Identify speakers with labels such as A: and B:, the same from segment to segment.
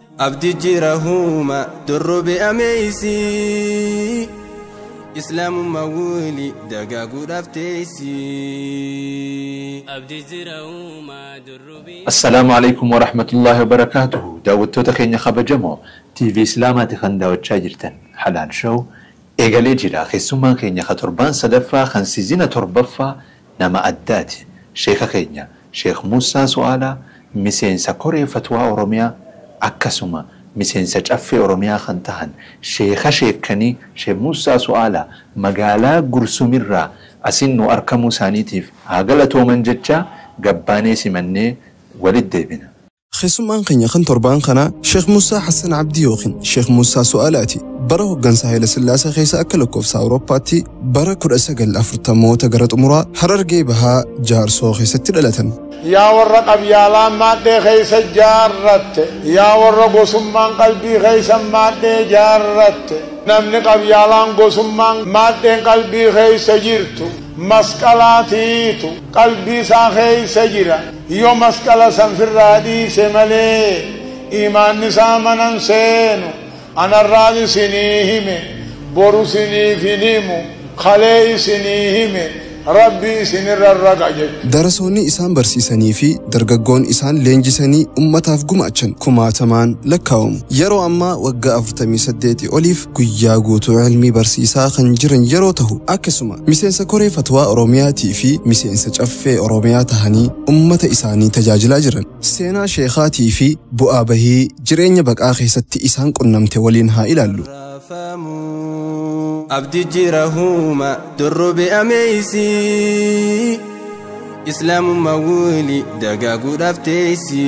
A: Abdi jira huuma durrubi ameeysi islaamummaa wuli dagaaguudhaaf teessi.
B: Abdi jira uumaa durrubi.
C: Assalaamu alaikum warahmatullaahi wabarakaatuhu. Daawwattoota keenya kabajamoo TV Islaamaati kan daawwachaa jirtan Halaal Show eegalee jira. Keessummaan keenya ka torbaan sadaffaa kan siizina torbaffaa nama addaati. Sheeka keenya Sheekh Muusaa Su'aalaa, miseensa koree fatwaa Oromiyaa, akkasuma miseensa caffee Oromiyaa kan tahan sheeka sheekanii Sheekh Muusaa Su'aalaa magaalaa Gursumirraa asin nu argamuu isaaniitiif haa galatooman jecha gabbaanee simannee walitti deebina.
D: Keessummaan keenya kan torbaan kanaa Sheekh Muusaa Hassan Abdii yookiin Sheekh Muusaa Su'aalaati. Bara hooggansa Haayila Sillaasee keessa akka lakkoofsa Awurooppaatti bara 1940moota gara xumuraa Harargee Bahaa Jaarsoo keessatti dhalatan.
E: Yaa warra qabyaalaan maadhee keessa jaarratte, yaa warra gosummaan qalbii keessa maadhee jaarratte, namni qabyaalaan gosummaan maadheen qalbii keessa jirtu masqalaatiitu qalbii isaa keessa jira. Yoo masqala san firraa dhiise malee imaanni isaa manan seenu. Anarraan isinii hime, boru isiniif hin himu, kalee isinii hime, rabbi isinirra raga jechuudha.
D: Darasoonni isaan barsiisanii fi dargaggoon isaan leenjisanii ummataaf gumaachan kumaatamaan lakkaa'amu. Yeroo ammaa waggaa 48 oliif guyyaa guutuu ilmii barsiisaa kan jiran yeroo ta'u, akkasuma miseensa koree fatwaa Oromiyaatii fi miseensa caffee Oromiyaa tahanii ummata isaanii tajaajilaa jiran. Seenaa sheekaatii fi bu'aa bahii jireenya baqaa keessatti isaan qunnamte waliin haa ilaallu.
A: Abdi jira huuma durrubi ameeysi islaamummaa wuli dagaaguudhaaf teessi.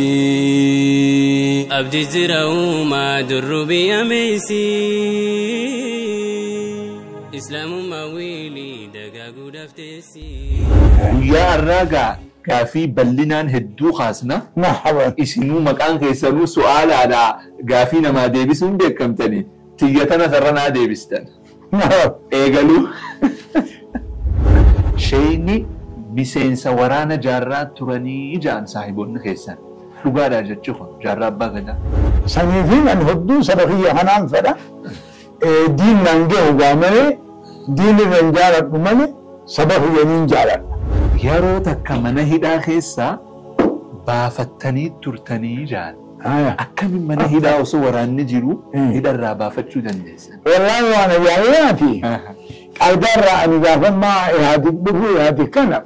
B: Abdi jira uumaa durrubi ameeysi. Islaamummaa wili dagaaguudhaaf teessi.
C: Guyyaa har'aa gaafii bal'inaan hedduu kaasna.
E: Marhaban.
C: Isinuu maqaan keessanuu su'aalaadha gaafii namaa deebisuun beekamtanii. Tiyya tana sarara naa deebistan. Eegaluu. Sheeyni miseensa waraana jaarraa turanii ja'an saahiboonni keessan. Dhugaadha jechi kun jaarraa abbaa gadaa.
E: Saniifin ani hedduu saba kiyya kanaan fedha. Diin naan gahu gaa malee, diin irra hin jaaladhu malee saba kiyya niin jaaladha.
C: Yeroo takka mana hidhaa keessaa baafattanii turtanii ja'an. Akkamiin mana hidhaa osoo waraanni jiru hidharraa baafachuu dandeessan?
E: Wallaahi waan ajaa'ibaati. Qalbaarraa ani gaafammaa Ihaadig dhufu Ihaadig kana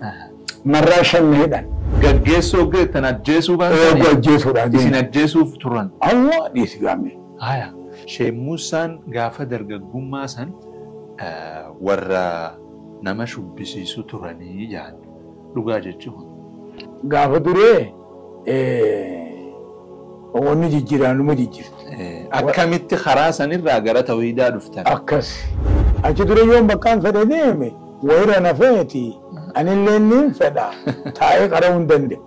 E: marraa shan na hidhan.
C: Gaggeessoo geettan ajjeesuu
E: Eeguu
C: baatanii
E: ajjeesuudhaan.
C: isin ajjeesuuf turan.
E: Allah dhiisi gaame.
C: Haya, Sheekh Muusaan gaafa dargaggummaa san warra nama shubbisiisu turanii ja'an. Dhugaa jechuun.
E: Gaafa duree wanni jijjiiraan numa jijjiirti.
C: Akkamitti karaa sanirraa gara tawhiidaa dhuftan?
E: Akkas. Achi dure yoon bakkaan fedhe deeme wayira na feeti anillee niin fedha taa'ee qara'uu hin danda'u.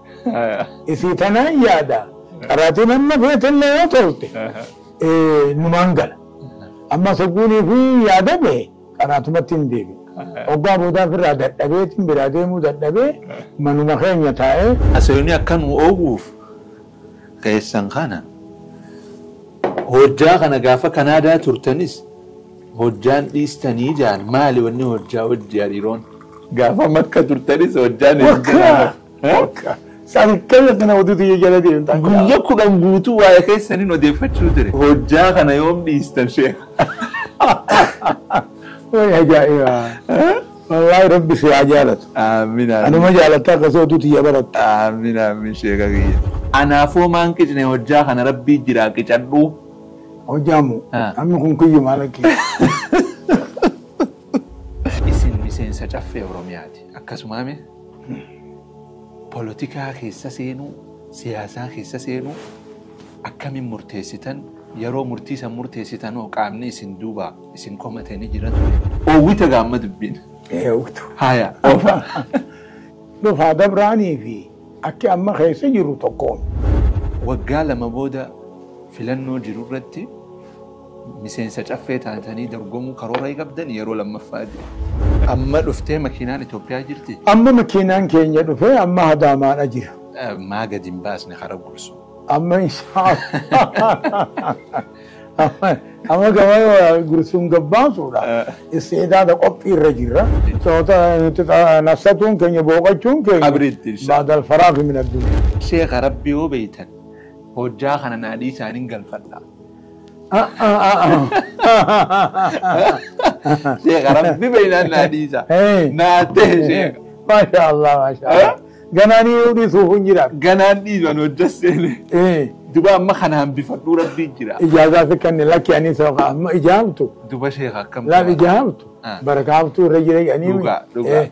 E: Isii tanaan yaada qaraatiin amma feetellee yoo tolte numaan gala. Amma sogguunii fi yaada bahe qaraatumatti hin deebi'u. Hoggaa boodaa ofirraa dadhabeetiin biraa deemuu dadhabee manuma keenya taa'ee.
C: Aseyoonni akka nu oowwuuf keessan kana hojjaa kana gaafa Kanaadaa turtanis hojjaan dhiistanii jaan maali wanni hojjaa hojii hariiroon gaafa Makka turtanis hojjaan hin jiran.
E: Wakka. Isaan akkana kana oduutu jala deemtan.
C: Guyyaa 10 guutuu waa'ee keessaniin odeeffachuu ture. Hojjaa kana yoom dhiistan sheekh?
E: Way ajaa'iba. Wallaahi rabbi si haa jaalatu.
C: Amiin amiin.
E: Anuma jaalatta akkasii oduutu iyya baratta.
C: Amiin amiin sheeka kiyya. Anaafoo maan qicne hojjaa kana rabbii jiraa qicadhuu.
E: Hojjaamu. Namni kun kiyyu maal akka.
C: Isin miseensa caffee Oromiyaati. Akkasumaame polotikaa keessa seenuu, siyaasaa keessa seenuu akkamiin murteessitan? Yeroo murtii san murteessitan hoo qaamni isin duuba isin komatanii jira ture? Oowwita gaamma dubbiin.
E: Oowwitu.
C: Haya, oofa.
E: Dhufaa dabraanii fi akki amma keessa jiru tokkoon.
C: Waggaa 2 booda filannoo jiru irratti miseensa caffee taatanii dorgomuu karoora qabdan yeroo lammaffaa jiru. Amma dhuftee makiinaan Itoophiyaa jirti?
E: Amma makiinaan keenya dhufee amma Adaamaadha jira.
C: Maa gadi hin baasne karaa Gursum?
E: Amma inshallah. Amma gama Gursum gabbaasuudha. Istidaada qophii irra jirra. Soota nuti nafsatuun keenya booqachuun keenya.
C: Qabriitti inshallah.
E: Baada alfaraaqi min addunyaa.
C: Sheekha Rabbi yoo beeytan hojjaa kana naadhii isaaniin galfadha. Sheekha Rabbi beeynaan naadhii isaa. Naa ta'e sheekha.
E: Maasha Allah, maasha Allah. Ganaanii dhiisuuf hin jiraatu.
C: Ganaan dhiisan hojjas seene. Duba amma kana hambifadhuu Rabbiin jira.
E: Ijaazaa fi kanne lakki ani sababa amma ijaamtu.
C: Duba sheekha akkam.
E: Laal ijaamtu. Barakaa haftuu irra jira jedhanii.
C: Dhugaa, dhugaa.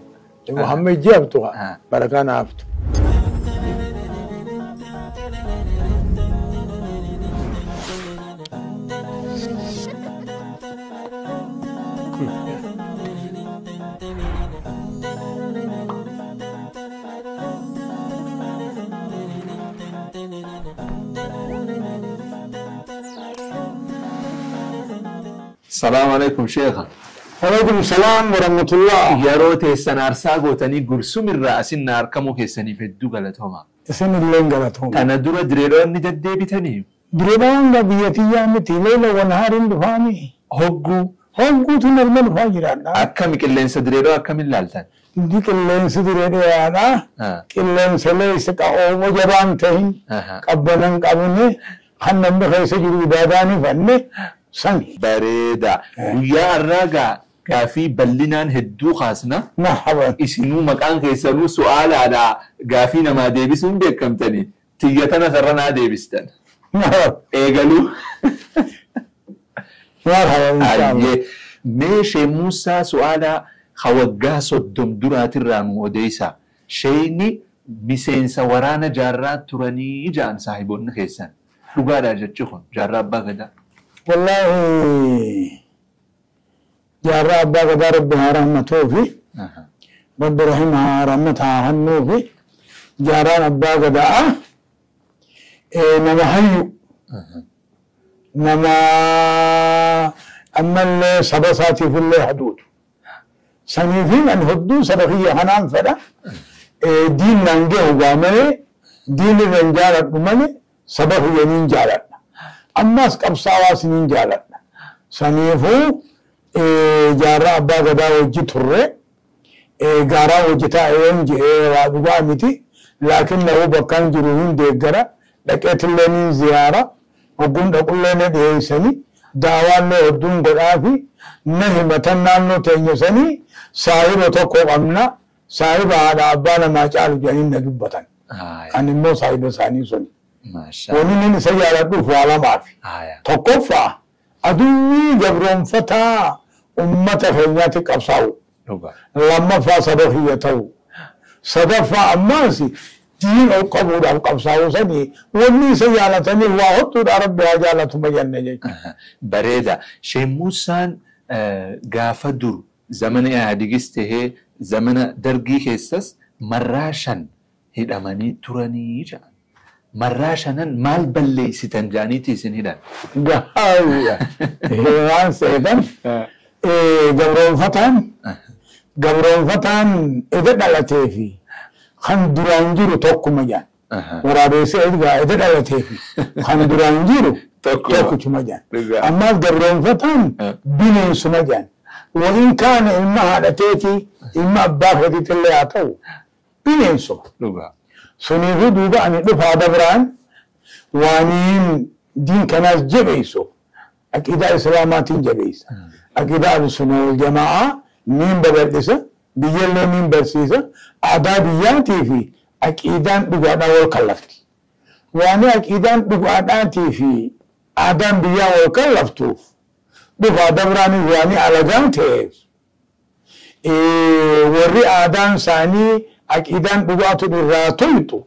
E: Muhammad ijaamtu barakaa na haftu.
C: Salaamu alaikum sheekha.
E: Alaikum salaam wa rahmatullah.
C: Yeroo teessan aarsaa gootanii Gursum irraa asin na argamuu keessaniif hedduu galatooma.
E: Isin illee galatooma.
C: Kana dura direedhoonni deddeebitanii
E: Direedhaan biyya tiyyaa miti leela wanhaariin dhufaami.
C: Hogguu.
E: Hogguutu narma dhufaa jiraadha.
C: Akkami qilleensa direedhoo akkamiin laaltan?
E: Inni qilleensi direedhaadha. Qilleensa leessa qa'ooma jabaan ta'in qabbanan qabne kan namni keessa jiru ibaadaan hifanne sani.
C: Bareeda. Guyyaa har'aa gaa gaafii bal'inaan hedduu kaasna.
E: Marhaban.
C: Isinuu maqaan keessanuu su'aalaadha. Gaafii namaa deebisuun beekamtanii. Tiyya tana sarara naa deebistan.
E: Marhaban.
C: Eegaluu.
E: Marhaban inshallah.
C: Ayyee. Mee Sheekh Muusaa su'aalaa ha waggaa 30 duraatirraa nu odeessa. Sheeyni miseensa waraana jaarraa turanii ja'an saahiboonni keessan. Dhugaadhaa jechi kun jaarraa abbaa gadaa.
E: Wallahi jaarraa abbaa gadaa Rabbi haa rahmatuufi. Rabbi rahima haa rahmata haa hannuufi. Jaarraan abbaa gadaa nama hayyu. Nama ammallee saba isaatiif illee haduutu. Saniifin ani hedduu saba kiyya kanaan fedha. Diin naan gahu gaa malee diin irra hin jaaladhu malee saba kiyya niin jaaladha. Ammas qabsaawaas niin jaaladha. Saniifuu jaarraa abbaa gadaa wajji turre gaaraa wajji taa'ee yoon je'ee waa dhugaa miti. Laakiin na'uu bakkaan jiru hin deeggara. Dhaqeetillee niin ziyaara. Hogguun dhaqullee na dhiyeessanii daawaallee hedduun godhaafi na himatan naannoo teenya sanii saahiba tokko qabna saahiba haadha abbaa namaa caalu jedhanii na dubbatan. Ani immoo saahiba isaanii suni. Wanni inni isa jaaladhuuf waa lamaafi. Tokkoffaa aduwwii gabroonfataa uummata keenyaatti qabsaa'u. Lammaffaa saba kiyya ta'u. Sadaffaa ammaas diin ol qabuudhaaf qabsaa'uu sanii wanni isa jaalataniif waa hodhuudha Rabbi haa jaalatu majanne jechuudha.
C: Bareeda. Sheekh Muusaan gaafa dur zamana Ihaadigis tahee zamana Dargii keessas marraa 5 hidhamanii turanii jedhan. Marraa 5 maal balleessitan jedhaniiti isin hidhan?
E: Gaariidha. Waan seetan gabroonfataan eda dhalatee fi kan duraan jiru tokkuma jedhan. Waraabessi ergaa eda dhalatee fi kan duraan jiru tokkichuma jedhan. Ammaas gabroonfataan bineensuma jedhan. Waliin kaane ilma haadhateeti ilma abbaa keetiitti illee haa ta'u bineensuma. Suniifuu duuba ani dhufaa dabraan waaniin diin kanaas jabeessu aqiidaa islaamaatiin jabeessa. Aqiidaa ahlusunna wal jamaa'aa niin babal'isa biyyallee niin barsiisa aadaa biyyaatii fi aqiidaan dhugaadhaan wal kallafti. Waani aqiidaan dhugaadhaatii fi aadaan biyyaa wal kallaftuuf dhufaa dabraanis waani alagaan ta'eef warri aadaan isaanii aqiidaan dhugaatu irraa toltu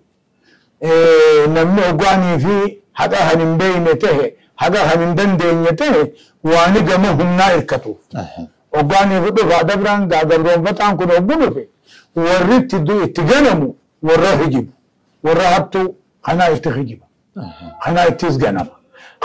E: namni hoggaanii fi haqa kan hin beekne ta'e haqa kan hin dandeenye ta'e waani gama humnaa hirkatuuf. Hoggaanii fi dhufaa dabraan gabroonfataan kun hoggu dhufe warri itti ganamu warra hijibu warra hattuu kanaa itti hijiba kanaa ittis ganama.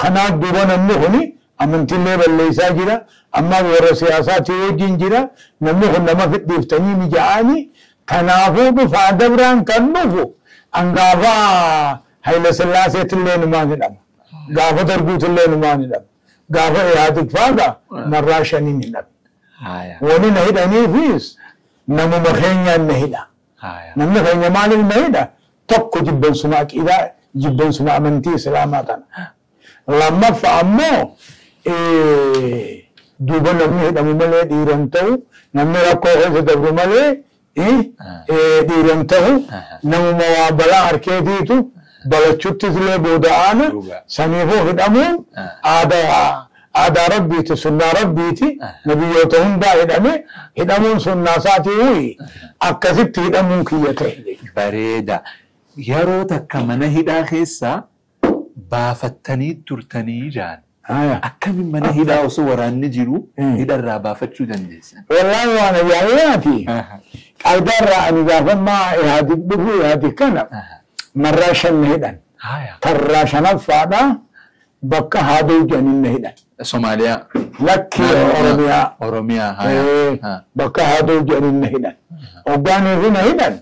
E: Kanaaf duuba namni kuni amantiillee balleessaa jira ammaa warra siyaasaatii wajjin jira namni kun nama fidhiiftanii mija'anii kanaafuu dhufaa dabraan kan dhufu hangaafaa Haile Sillaaseetillee numaan hidhama. Gaafa Darguutillee numaan hidhama. Gaafa Ihaadig faaga marraa shaniin hidhama. Wani na hidhaniifis namuma keenyaan na hidha. Namni keenya maaliif na hidha? Tokko jibbansuma aqiidaa, jibbansuma amantii Islaamaa tana. Lammaffaa ammoo duuba namni hidhamu malee dhiiran ta'u, namni rakkoo keessa dabru malee dhiiran ta'u, namuma waa balaa harkeetiitu balachuttis illee booda aana saniifuu hidhamuun aadaa rabbiiti, sunnaa rabbiiti, nabiyyoota hundaa hidhame hidhamuun sunnaa isaatii wuyi akkasitti hidhamuun kiyya ta'e jechuudha.
C: Bareeda. Yeroo takka mana hidhaa keessaa baafattanii turtanii jiran. Akkamiin mana hidhaa osoo waraanni jiru hidharraa baafachuu dandeessan?
E: Wallaahi waan ajaa'ibaati. Qaydaarraa ani gaafammaa Ihaadig dhufu Ihaadig kana marraa shan na hidhan. Tarraa shanaffaadha bakka Haaduu jedhaniin na hidhan.
C: Somaaliyaa.
E: Lakki Oromiyaa.
C: Oromiyaa.
E: Bakka Haaduu jedhaniin na hidhan. Hoggaanii fi na hidhan.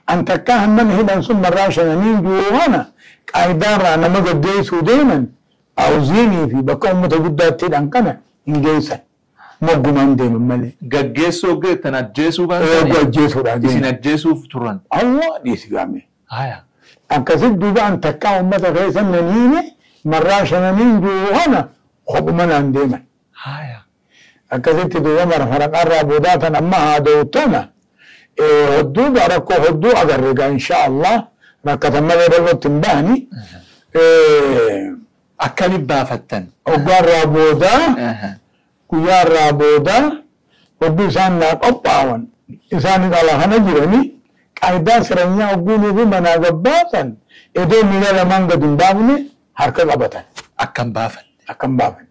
E: An takkaa hamma na hidhan sun marraa shananiin jiru kana qaydaarraa nama gaggeessuu deeman awziinii fi bakka uummata guddaatti hidhan kana hin geessan. Moggumaan deeman malee.
C: Gaggeessuu hoggeettan ajjeesuu
E: baasanii? Ajjeesuudhaan.
C: Isin ajjeesuuf turan.
E: Awwaa dhiisi gaame. Akkasitti duuba an takkaa uummata keessa naniine marraa shananiin jiru kana kophuma naan deeman. Akkasitti duuba marfaraqaarraa boodaa tan amma haada'u tana hodduu rakkoo hodduu agarre gaa insha Allah rakkatan malee bal'ootti hin bahani.
C: Akkamitti baafattan?
E: Hoggaarraa boodaa guyyaarraa boodaa hodduu isaan naa qophaawan isaan ala kana jiranii qaydaa siranyaa hogguunii fi manaa gabbaasan edoo miila lamaan gad hin baafne harka qabatan.
C: Akkam baafanne?
E: Akkam baafanne.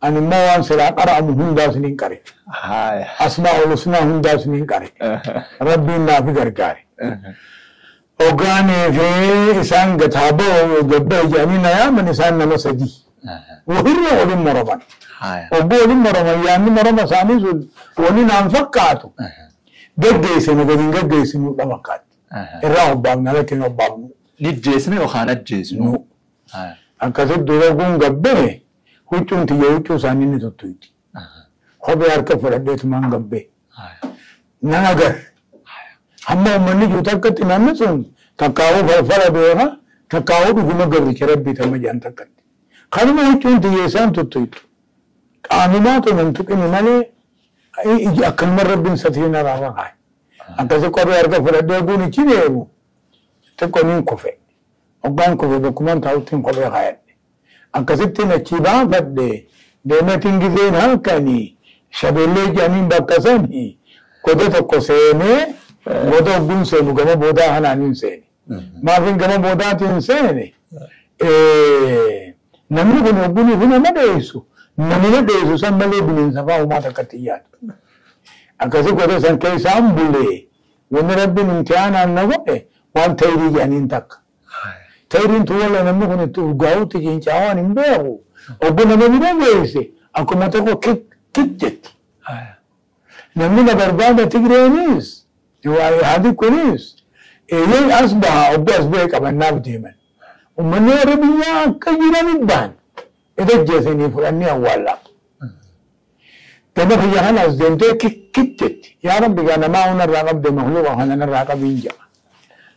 E: Ani immoo waan silaa qara'amu hundaas niin qare. Asmaa'ul husnaa hundaas niin qare. Rabbiin naafi gargaare. Hoggaanii fi isaan gataa ba'u gabba jedhanii na yaaman isaan nama sadii. Wahirra waliin moroman. Obbo waliin moroman yaanni moroma isaanii sun wani naan fakkaatu. Gaggeessine gadi hin gaggeessinu dha fakkaatti. Irraa hobbaafna lakkin hobbaafnu.
C: Ni ajjeesne yookaan ajjeesnu.
E: Akkasitti dura kun gabbee huccuun tiyya huccuu isaanii ni tuttuuti. Kophee harka fudhadheetumaan gabbee. Nan agarre. Hamma uummanni jiru takkatti namni sun takkaawuu falfala beeka takkaawuu dhuguma gabricha rabbii tamma jedhan takkatti. Kanuma huccuun tiyya isaan tuttuutu. Qaamumaatu nan tuqini malee iji akkanuma rabbiin satiin irraa kaa'e. Akkasi kophee harka fudhadhee guunichi deemu xiqqoo niin kufe. Hoggaan kufe bakkumaan taa'uttiin kophee kaayadhe. Akkasittiin achi baafadhe deemeetiin gizeen halkanii shabeellee jedhaniin bakka sanii goda tokko seenee goda hogguun seenu gama boodaa kanaan hin seene. Maafin gama boodaatiin seene namni kun hogguun fi nama dheessu namni dheessu san malee bineensa fa'aa uumaa takkatti yaadu. Akkasi goda san keessaan bulee wanni rabbiin imtihaanaan na godhe waan tayirii jedhaniin takka. Tayiriin tun walla namni kun itti urgaa'utti cincaawaan hin beeku. Obbo nama bira geesse akkuma tokko kik kik jetti. Namni na barbaada Tigreenis haadi kunis eeyyee as baha obbo as bahee qabannaaf deeman. Uummanni warra biyyaa akka jiran bahan ija fudhannee awwaallaa. Gama kiyya kana as deemtee kik kik jetti. Yaa Rabbi gaa namaa hunarraa qabde makluuqa kana narraa qabiin jedha.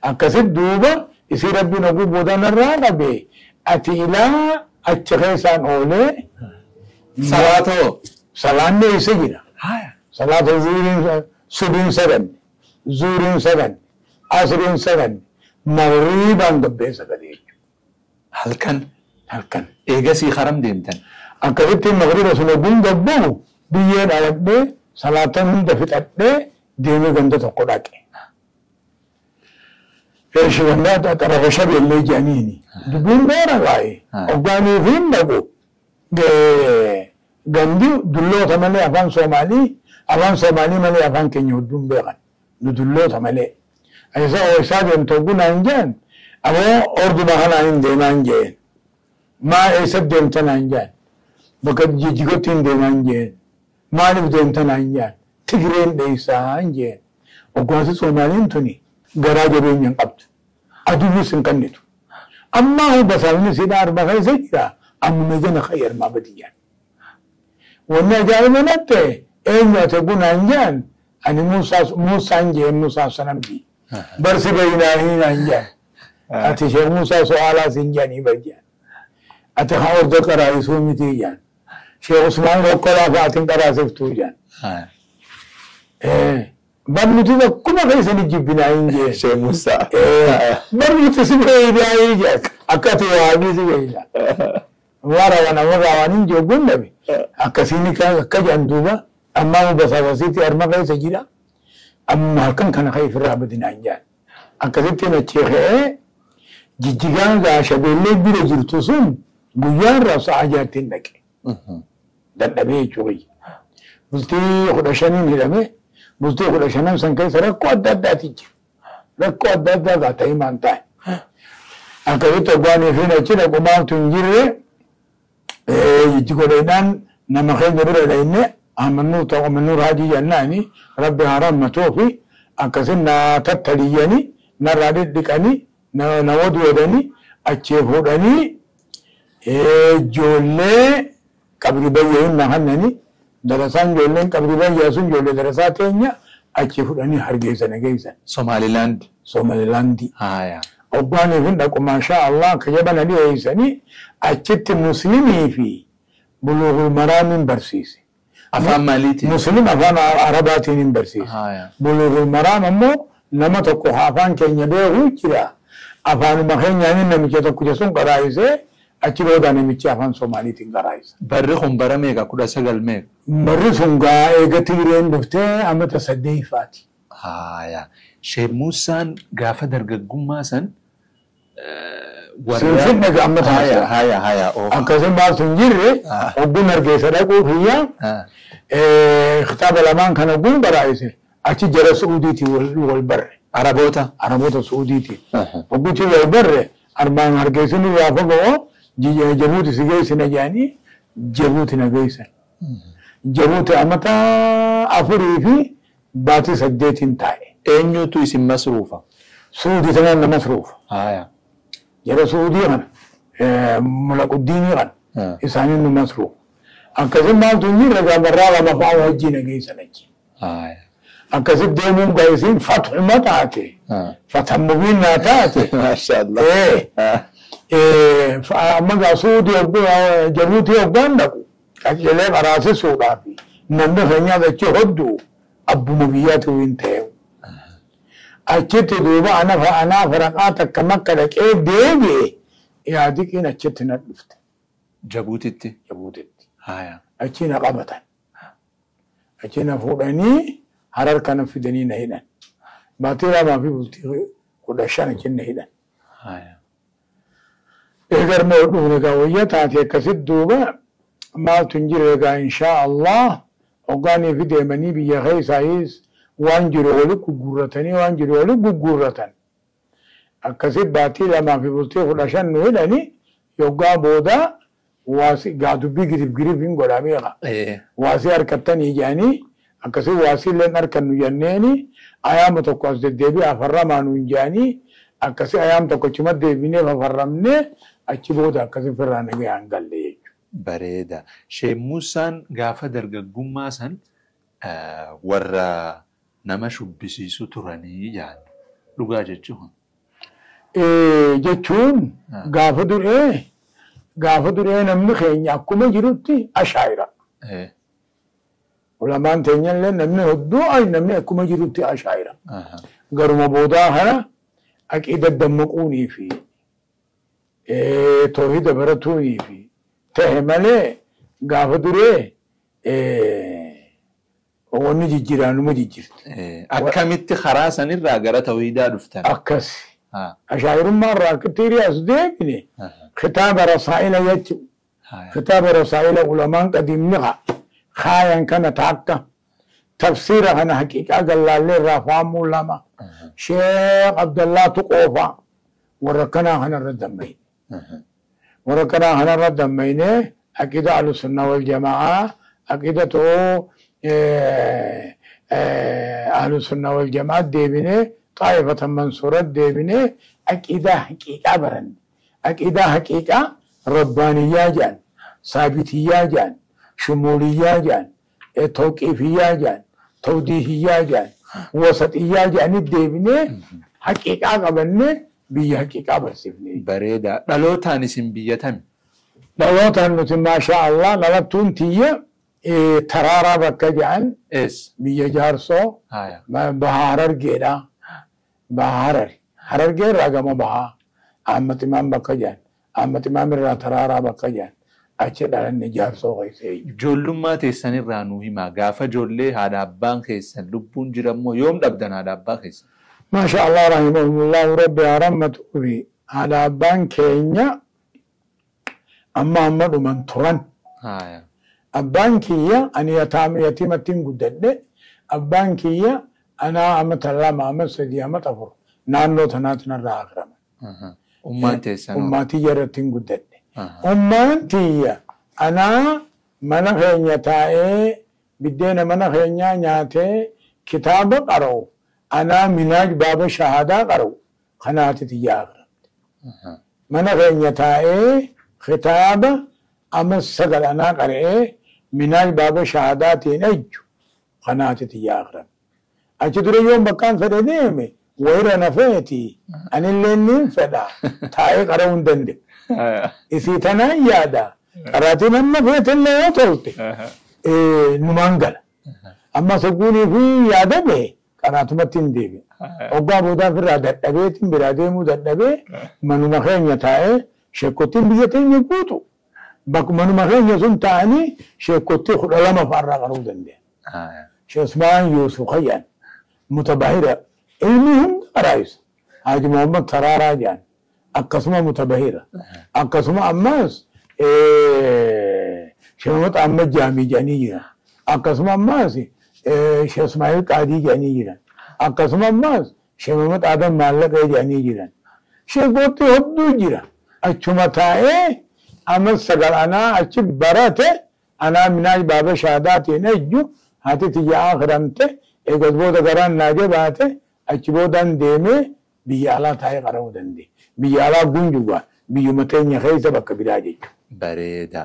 E: Akkasitti duuba isii rabbiin oguu booda narraa qabe ati ilaa achi keessaan oolee.
C: Salaatoo.
E: Salaanni eessa jira? Salaata subiin saganne, zuuriin saganne, asriin saganne, magriibaan gabbee sagade jechuudha.
C: Halkan.
E: Halkan.
C: Eegasii haram deemtan.
E: Akkasitti magriiba sun oguun gabbuu biyyee dhaladhee salaatan hunda fixadhee deemee ganda tokko dhaqe. Eeshi ganda xarafa shabeellee jedhaniini. Dubbiin dheera baay'ee. Hoggaanii fi hin dhaqu. Gandi dulloota malee afaan Soomaalii afaan Soomaalii malee afaan keenya hedduun beekan. Dulloota malee. Isa ooyishaa deemtu hogguu naan jedhan ammoo orduma kanaan hin deemaa hin jeen. Maa eessatti deemta naan jedhan. Bakka jijjigotti hin deemaa hin jeen. Maaliif deemta naan jedhan. Tigreen dheessaa hin jeen. Hoggaansi Soomaaliin tuni. Garaa jabeenya hin qabdu. Aduwwis hin kennitu. Ammaa hoo basaasni siidhaa arba keessa jira. Ammuma jana khayyar maa badiyyaan. Wanni ajaa'iba natti eenyu ati gunaan jaan ani Muusaan jeen Muusaa sanamti. Barsi bayinaa naan jaan. Ati Sheekh Muusaa so'aalaa siin jaanii barjaan. Ati haa orda qaraayisuu miti jaan. Sheekh Usmaan Rokkolaa fa'aatiin qaraasiftuu jaan. Bar nuti akkuma keessan jibbinaa hin jee.
C: Sheekh Muusaa.
E: Bar nuti si beeynaa hin jee. Akka ati waabii si beeynaa. Wara wana warra waan hin jiru gundabe. Akkasiin akka jedhan duuba ammaa basaasasitti harma keessa jira. Amma halkan kana kan ifirraa badinaa hin jaan. Akkasitti achii ka'ee jijjigaan gaa shabeellee bira jirtu sun guyyaa irraa sa'a jaattiin dhaqe. Dadhabee jechuudha. Bultii 15 hidhame. Bultii 15 san keessa rakkoo adda addaati jira. Rakkoo adda addaa gaa ta'ee maan ta'e. Akkasitti hoggaanii fi achi dhaqu maaltu hin jirre jijjigodheedhaan nama keenya bira dhaqne amannuu ta'u amannuu raajii jennaani rabbi haa rahmatuu fi akkasin na tattaliyyanii narraa dhidhiqanii na waduudhanii achii fuudhanii ijoollee qabri bayyee hin nahannanii darasaan ijoolleen qabri bayyaa sun ijoollee darasaa teenya achii fuudhanii Hargeysa na geessan.
C: Somaalilaand.
E: Somaalilaandii.
C: Haaya.
E: Hoggaanii fi dhaqu maashaa Allah akka jabana dhiyeessanii achitti muslimii fi buluugul maraamiin barsiise.
C: Afaan maaliitiin?
E: Muslim afaan Arabaatiin hin barsiise.
C: Haaya.
E: Buluugul maraam ammoo nama tokko afaan keenya beeku jira. Afaanuma keenyaan namicha tokkicha sun qaraayisee achi booda namichi afaan Somaaliitiin qaraayisa.
C: Barri kun bara meeqa? 19 meeqa?
E: Barri sun gaa eega Tigreen dhuftee amata 8ffaati.
C: Haaya. Sheekh Muusaan gaafa dargaggummaa san
E: Sinfinne ga amma
C: Haya
E: taasisa.
C: haya haya.
E: Akkasii maaltu hin jirre hogguun Hargeysa dhaquu kiyya kitaaba lamaan kana hogguun baraayise achi jara Su'uudiitiin wal barre.
C: Araboota.
E: Araboota Su'uudiitiin. Hogguutii wal barre armaan Hargeysin irraa fagoo Jabuuti si geessina jedhanii Jabuuti na geessan. Jabuuti amata 4 fi baatii 8 taa'e.
C: Eenyutu isin masruufa?
E: Su'uudii sanaan na masruufa.
C: Haya.
E: Jara Su'uudii kana mulaquddiinii kana isaaniin nu masruufa. Akkasii maaltu hin jirre gaabarraa lama fa'aa wajjin na geessan achi.
C: Haya.
E: Akkasitti deemuun gaa isiin fatxuma taate. Fathan mubiin naa taate.
C: Maashaallah.
E: Amma gaa Su'uudii Jabuutii hoggaan dhaqu qajeelee qaraasisuudhaaf namni keenyaas achi hoddu abbuma biyyaatu hin ta'e. Achitti duuba anaa faraqaa takka makka dhaqee deebi'e yaadiqiin achitti na dhufte.
C: Jabuutitti.
E: Jabuutitti.
C: Haya.
E: Achi na qabatan. Achi na fuudhanii Harar kana fidanii na hidhan. Baatii 2 fi bultii 15 achi na hidhan.
C: Haya.
E: Eegarma dhufne gaa wayya taate akkasitti duuba maaltu hin jirre egaa inshaa Allah hoggaanii fi deemanii biyya keessaayis waan jiru wali gugguurratanii waan jiru wali gugguurratan. Akkasitti baatii 2 fi bultii 15 nu hidhanii yoggaa booda waasi gaa dubbii girif girif hin godhameera. Waasii harkattanii jedhanii akkasii waasii illee harkannu jenneeni ayaama tokko as deddeebi'ee afarramaa nuun jedhanii akkasii ayaam tokko achuma deebinee afarramnee achi booda akkasii firraa nagayaan galle jechuudha.
C: Bareeda. Sheekh Muusaan gaafa dargaggummaa san warra nama shubbisiisu turanii jedhan. Dhugaa jechuun.
E: Jechuun gaafa duree namni keenya akkuma jirutti ashaayira. Ulamaan teenyallee namni hedduu namni akkuma jirutti ashaayira. Garuma boodaa kana aqiida dammaquunii fi toohida baratuunii fi ta'e malee gaafa duree wanni jijjiiraanuma jijjiirti.
C: Akkamitti karaa sanirraa gara tawhiidaa dhuftan?
E: Akkas. Ashaayirummaa irraa akkatti hiriyaas deebine kitaaba rasaa'ila jechuudha. Kitaaba rasaa'ila ulamaan qadiimni kaayan kana taakka tafsiira kana haqiiqaa gallaallee irraa faamuu lama Sheekh Abdallaatu qoofa warra kanaa kanarra dammayne. Warra kanaa kanarra dammayne aqiida ahlusunna wal jamaa aqiida ta'oo ahlusunna wal jamaa deebine Xaa'ifata Mansuura deebinee aqiidaa haqiiqaa baranne. Aqiidaa haqiiqaa rabbaaniyyaa jedhan, saabitiyyaa jedhan, shumuuliyyaa jedhan, tawqiifiyyaa jedhan, tawdiihiyyaa jedhan, wasaxiyyaa jedhanii deebinee haqiiqaa qabannee biyya haqiiqaa barsiifne.
C: Bareedaa. Dhalootaan isin biyya tami?
E: Dhalootaan nuti maashaa Allah dhalattuun tiyya Taraaraa bakka jedhan.
C: Eessa?
E: Biyya Jaarsoo. Bahaa Harargeedha. Bahaa Harari. Harargee irraa gama bahaa. Ahmad Imaam bakka jedhan. Ahmad Imaam irraa Taraaraa bakka jedhan. Achi dhalanne Jaarsoo keessa.
C: Ijoollummaa teessan irraa nuu himaa. Gaafa ijoollee haadha abbaan keessan lubbuun jirammoo yoom dhabdan haadha abbaa keessan?
E: Maashaa Allah rahimahumullahu rabbi haa rahmatuufi. Haadha abbaan keenya amma dhuman turan. Abbaan kiyya ani yatiimattiin guddadhe. Abbaan kiyya anaa amata 2 ama 3 ama 4 naannoo tanaatti narraa akirama.
C: Ummaan teessan?
E: Ummaa tiyya irratti hin guddadhe. Ummaan tiyya anaa mana keenya taa'ee biddeena mana keenyaa nyaatee kitaaba qara'u anaa minaaj baaba shahaadaa qara'u kanaati tiyya akiramte. Mana keenya taa'ee kitaaba ama 9 anaa qara'ee minaaj baaba shahaadaatiin ejju kanaati tiyya akiramte. Achi dura yoon bakkaan fedhe deeme wayira na feeti anillee niin fedha taa'ee qara'uu hin danda'u. Isii tanaan yaada qaraatiin amma feetellee yoo tolte numaan gala. Amma sogguunii fi yaada bahe qaraatumatti hin deebi'u. Hoggaa boodaa ofirraa dadhabeetiin biraa deemuu dadhabee manuma keenya taa'ee sheekottiin biyya teenya guutu. Manuma keenya sun taa'anii sheekottii 12 fa'arraa qaruu danda'an. Sheekh Usmaan Yuusuf Khayyaan mutabahira ilmi hunda qaraayisa. Haaji Muhammad Taraaraa jedhan akkasuma mutabahira. Akkasuma ammas Sheekh Muhammad Ahmad Jaamii jedhanii jiran. Akkasuma ammas Sheekh Ismaa'il Qaadii jedhanii jiran. Akkasuma ammas Sheekh Muhammad Adam Maallaqee jedhanii jiran. Sheekottii hedduu jira. Achuma taa'ee amma 9 anaa achi barate anaa minaaj baaba shahaadaatiin ejju haati tiyya akhiramte eegas booda garaan naa jabaate achi boodaan deemee biyya alaa taa'ee qara'uu danda'e. Biyya alaa gunjugaa biyyuma teenya keessa bakka biraa jechuudha.
C: Bareeda.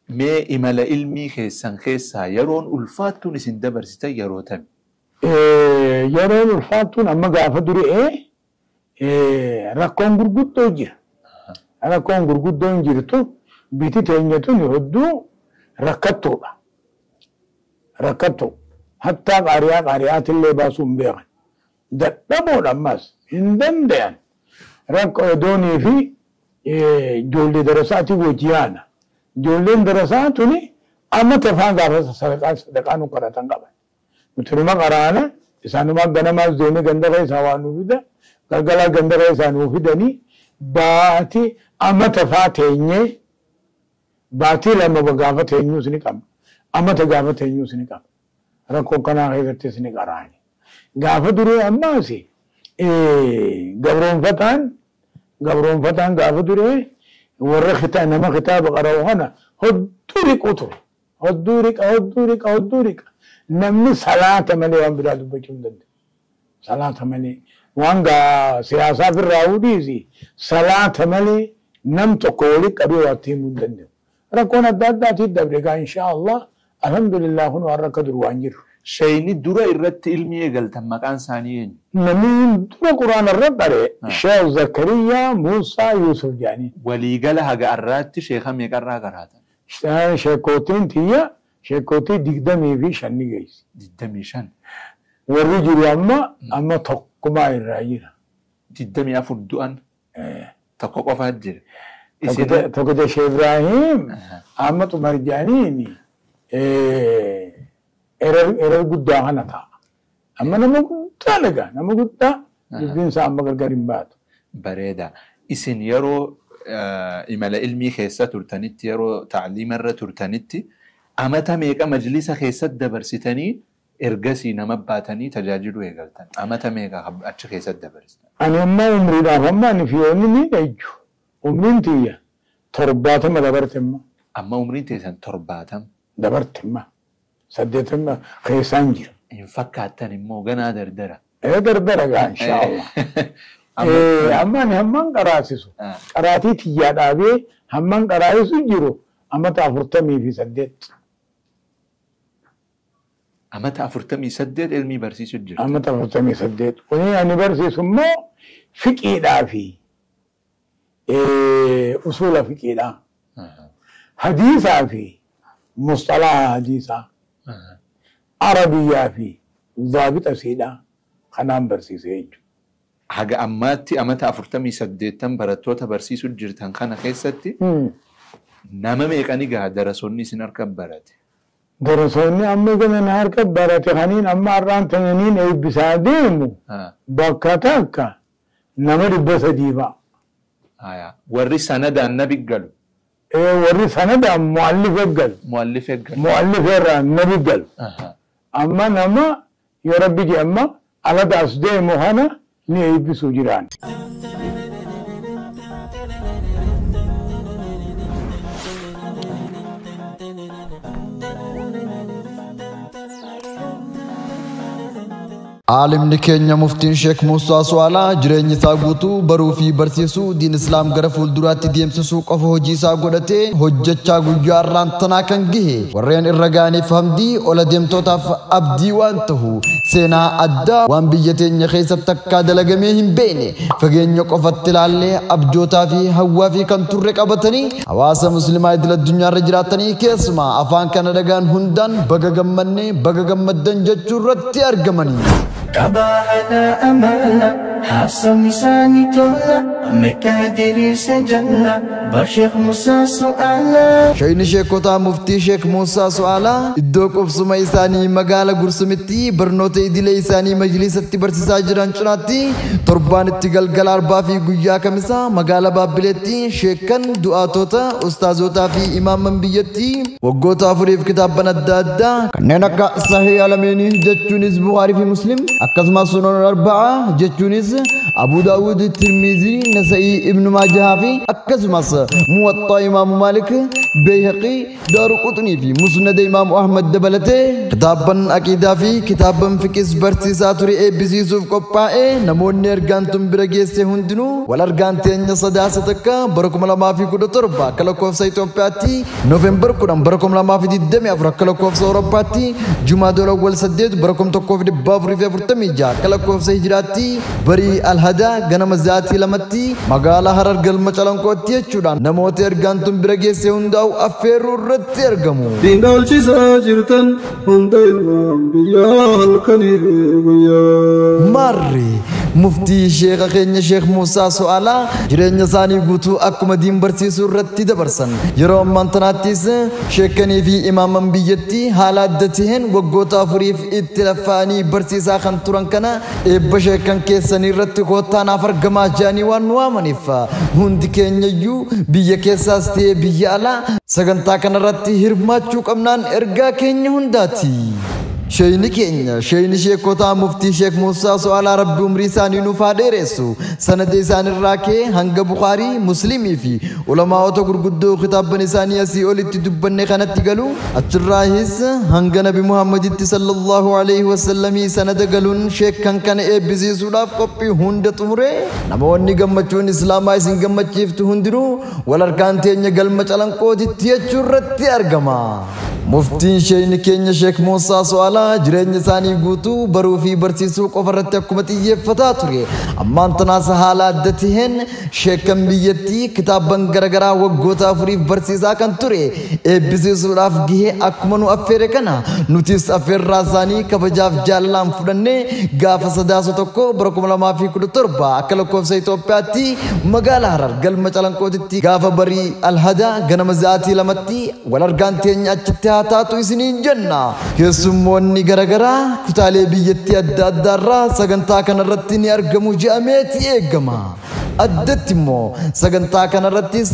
C: Mee imala ilmii keessan keessaa yeroon ulfaattuun isin dabarsitan yeroo tami?
E: Yeroon ulfaattuun amma gaafa dure'ee rakkoon gurguddoo jira. Rakkoon gurguddoon jirtu biti teenya tun hedduu rakkattuudha. Rakkattuu. Hattaa qaariyaa qaariyaatillee baasuu hin beekan. Dadhaboodha ammas hin danda'an. Rakkoo doonii fi ijoollee darasaatii wajji yaana. Ijoolleen darasaa tuni amma tafaan gaafa sadaqaa nu kadhatan qaban. Nuti numa qaraana isaanuma ganamaas deemee ganda keessaa waa nuu fida galgalaa ganda keessaa nuu fidanii baatii amma tafaa teenyee baatii 2 gaafa teenyuus ni qabna. Amata gaafa teenyuus ni qabna. Rakkoo kanaa keessattis ni qaraani. Gaafa duree ammaas gabroonfataan gaafa duree warra nama kitaaba qara'u kana hedduu riqu ture. Hedduu riqa hedduu riqa hedduu riqa. Namni salaata malee waan biraa dubbachuu hin danda'u. Salaata malee waan siyaasaa firraa dhiisi salaata malee nam tokko walitti qabee waa itti himuu hin danda'u. Rakkoon adda addaatiin dabre gaa inshaa Allah alhamdulillah kun waan rakka dur waan jiru.
C: Shayni dura irratti ilmi eegaltan maqaan isaanii eenyu?
E: Namni dura Quraana irra qare Sheekh Zakariyaa Muusaa Yuusuf jedhanii.
C: Waliigala haga arraatti sheeka meeqarraa qaraatan?
E: Sheekootiin tiyya sheekootii 25 ni geessi.
C: 25.
E: Warri jiru amma tokkumaa irraa jira.
C: 24 du'an tokko qofaa jira.
E: Tokko Sheekh Ibraahiim amma Xumar jedhaniini erer guddaa kana ta'a. Amma nama guddaa laga nama guddaa dubbiin isaa amma gargar hin baatu.
C: Bareeda. Isin yeroo imala ilmii keessa turtanitti yeroo ta'liima irra turtanitti amata meeqa majlisa keessatti dabarsitanii ergasii nama baatanii tajaajiluu eegaltan? Amata meeqa achi keessatti dabarsitan?
E: Ani amma umriidhaaf amma ani fiyoonni ni ejju. Umriin tiyya 70 dabarte imma.
C: Amma umriin teessan 70?
E: Dabarte imma. 80 keessaan jira.
C: Hin fakkaattan immoo ganaa dardara.
E: Dardara gaa inshaallah. Amma ani hamman qaraasisu qaraatii tiyyaa dhaabee hamman qaraasisu jiru amata 48.
C: Amata 48 ilmii barsiisu jirta.
E: Amata 48. Kuni ani barsiisu immoo fiqiidhaa fi usuula fiqiidhaa. Hadiisaa fi musxalaha hadiisaa. Arabiyyaa fi zaabixa siidhaa kanaan barsiisee jechuudha.
C: Haga ammaatti amata 48 barattoota barsiisuu jirtan kana keessatti nama meeqani gaha darasoonni isin harka barate?
E: Darasoonni amma gana na harka barate kaniin amma har'aan tananiin eebbisaa deemu bakka takka nama 300 fa'a.
C: Warri sanadaan nabi galu?
E: Warri sanadaan mu'allifa galu.
C: Mu'allifa galu.
E: Mu'allifa irraa nabi galu. Amma nama yoo rabbi je amma alata as deemu kana ni eebbisuu jiraan.
F: Aalimni keenya muftiin Sheek Muusaa Su'aalaa jireenya isaa guutuu baruu fi barsiisuu diin Islaam gara fuulduraatti deemsisuu qofa hojii isaa godhatee hojjechaa guyyaa har'aan tanaa kan gahe warreen irra ga'aniif hamdii ola deemtootaaf abdii waan ta'u seenaa addaa waan biyya teenya keessatti akka dalagamee hin beekne fageenya qofatti ilaallee abjootaa fi hawwaa fi kan turre qabatanii hawaasa musliimaa idil addunyaarra jiraatanii keessumaa afaan kana dhagaan hundaan baga gammannee baga gammaddan jechuu irratti argamanii.
G: قباحنا أملنا حاصل لساني تولا مكادري سجلنا بشيخ موسى سؤالا
F: شيني شيكوتا مفتي شيخ موسى سؤالا iddoo qubsuma isaanii magaala Gursumitti barnoota idilee isaanii majlisatti barsiisaa jiran cinaatti torbaanitti galgala arbaa fi guyyaa kamisaa magaala Baabbileetti sheekan du'aatota ustaazotaa fi imaaman biyyatti waggoota afuriif kitaabban adda addaa kanneen akka Sahih Alameenii jechuunis Bukhaarii fi Muslim akkasumas Sunan Arba'aa jechuunis Abu Daawud, Tirmizii, Nasa'ii, Ibn Maajah fi akkasumas Muwaxxaa Imaamu Maalik, Bayhaqii, Daaruqutnii fi Musnad Imaamu Ahmad dabalatee kitaabban aqiidaa fi kitaabban fiqis barsiisaa ture eebbisiisuuf qophaa'e namoonni ergaan tun bira geesse hundinuu wal argaan teenya sadaasa takka bara 2017 akka lakkoofsa Itoophiyaatti Noofeembar 10 bara 2024 akka lakkoofsa Awurooppaatti Jumaa Doolawwal 8 bara 1446 akka lakkoofsa Hijiraatti barii Alhadaa ganama zaatii lamatti magaalaa Harar galma Calanqootti jechuudhaan namoota ergaan tun bira geesse hundaa'u affeerruu irratti argamu.
H: Diinaalchisaa jirtan hunda ilmaan biyyaa halkanii fi guyyaa.
F: Marri muftii sheekha keenya Sheekh Muusaa Su'aalaa jireenya isaanii guutuu akkuma diin barsiisuu irratti dabarsan. Yeroo ammaan tanaattis sheekanii fi imaaman biyyattii haala adda ta'een waggoota afuriif itti lafaanii barsiisaa kan turan kana eebba sheekan keessanii irratti kottaa naaf argamaa jedhanii waan nu waamaniif hundi keenyayyuu biyya keessaas ta'ee biyya alaa sagantaa kanarratti hirmaachuu qabnaan ergaa keenya hundaati. Sheeyni keenya sheeyni sheekotaa muftii Sheek Muusaa Su'aalaa rabbi umrii isaanii nuuf haa dheeressu sanada isaanirraa ka'ee hanga Bukhaarii Muslimii fi ulamaa'ota gurguddoo kitaabban isaanii asii olitti dubbanne kanatti galu achirraahis hanga Nabi Muhammaditti sallallahu alaihi wasallamii sanada galuun sheekan kana eebbisiisuudhaaf qophii hunda xumure namoonni gammachuun Islaamaa isin gammachiiftu hundinuu wal harkaan teenya galma Calanqootitti jechuu irratti argama. Muftiin sheeyni keenya Sheek Muusaa Su'aalaa jireenya isaanii guutuu baruu fi barsiisuu qofa irratti akkuma xiyyeeffataa ture. Ammaan tanaas haala adda ta'een sheekan biyyattii kitaabban garaagaraa waggoota afuriif barsiisaa kan ture eebbisiisuudhaaf gahee akkuma nu affeere kana nutis affeerraa isaanii kabajaaf jaalalaan fudhannee gaafa sadaasa tokko bara 2017 akka lakkoofsa Itoophiyaatti magaalaa Harar galma Calanqootitti gaafa barii Alhadaa ganama zaatii lamatti wal argaan teenya achitti haa taatu isiniin jenna. Keessummoonni garaagaraa kutaalee biyyattii adda addaarraa sagantaa kanarratti ni argamu jedhameeti eegama. Addatti immoo sagantaa kanarrattis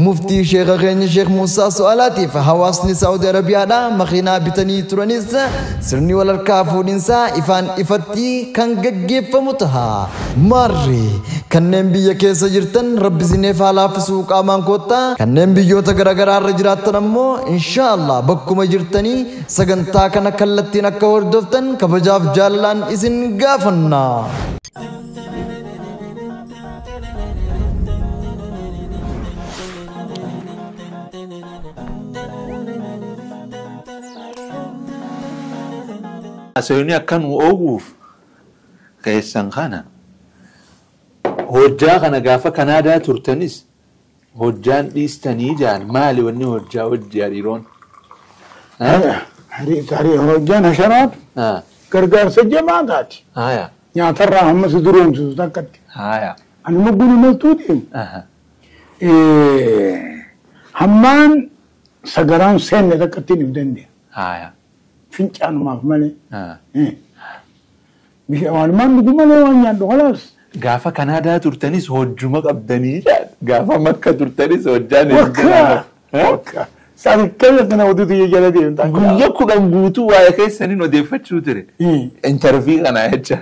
F: muftii sheekha keenya Sheekh Muusaa Su'aalaatiif hawaasni Saawudi Arabiyaadhaa makiinaa bitanii turanis sirni walharkaa fuudhinsaa ifaan ifatti kan gaggeeffamu taha. Maarri kanneen biyya keessa jirtan rabbi isiniif haa laaffisuu qaamaan koottaa, kanneen biyyoota garaagaraa irra jiraattan ammoo inshaallah bakkuma jirtanii sagantaa kana kallattiin akka hordoftan kabajaaf jaalalaan isin gaafanna.
C: Asirni akkan oowwuuf keessan kana hojjaa kana gaafa Kanaadaa turtanis hojjaan dhiistanii jaan maali wanni hojjaa hojii hariiroon?
E: Hojjaan hasharaat gargaarsa jamaa taati. Nyaatarraa hamma si duroomsisu takkatti. Ani lubbuun imaltuu deemu. Hammaan sagaraan seenne takkatti hin dandeenya. Fincaanumaaf malee. Waanumaan dhugu malee waan nyaadhu khalaas.
C: Gaafa Kanaadaa turtanis hojjuma qabdanii gaafa Makka turtanis hojjaan
E: Wakka. Sadarkaa kana oduutu jala deemta.
C: Guyyaa 10 guutuu waa'ee keessaniin odeeffachuu ture. Intarvii kana jecha.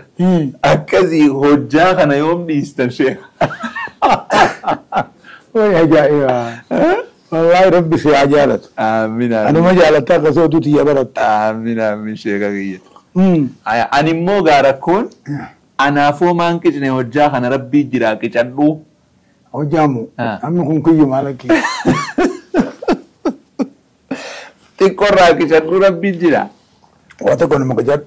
C: Akkasii hojjaa kana yoom dhiistan sheekh?
E: Way ajaa'iba. Wallaahi rabbi si haa jaalatu.
C: Amiin amiin.
E: Anuma jaalatta akkasii oduutu iyya baratta.
C: Amiin amiin sheekha kiyya. Ani immoo gaarakkoon anaafoo maan qicne hojjaa kana rabbii jiraa qicadhuu.
E: Hojjaamu. Namni kun kiyyu maal akka.
C: Xiqqoorraa qicadhuu rabbii jira.
E: Waa tokko nama qicadhu.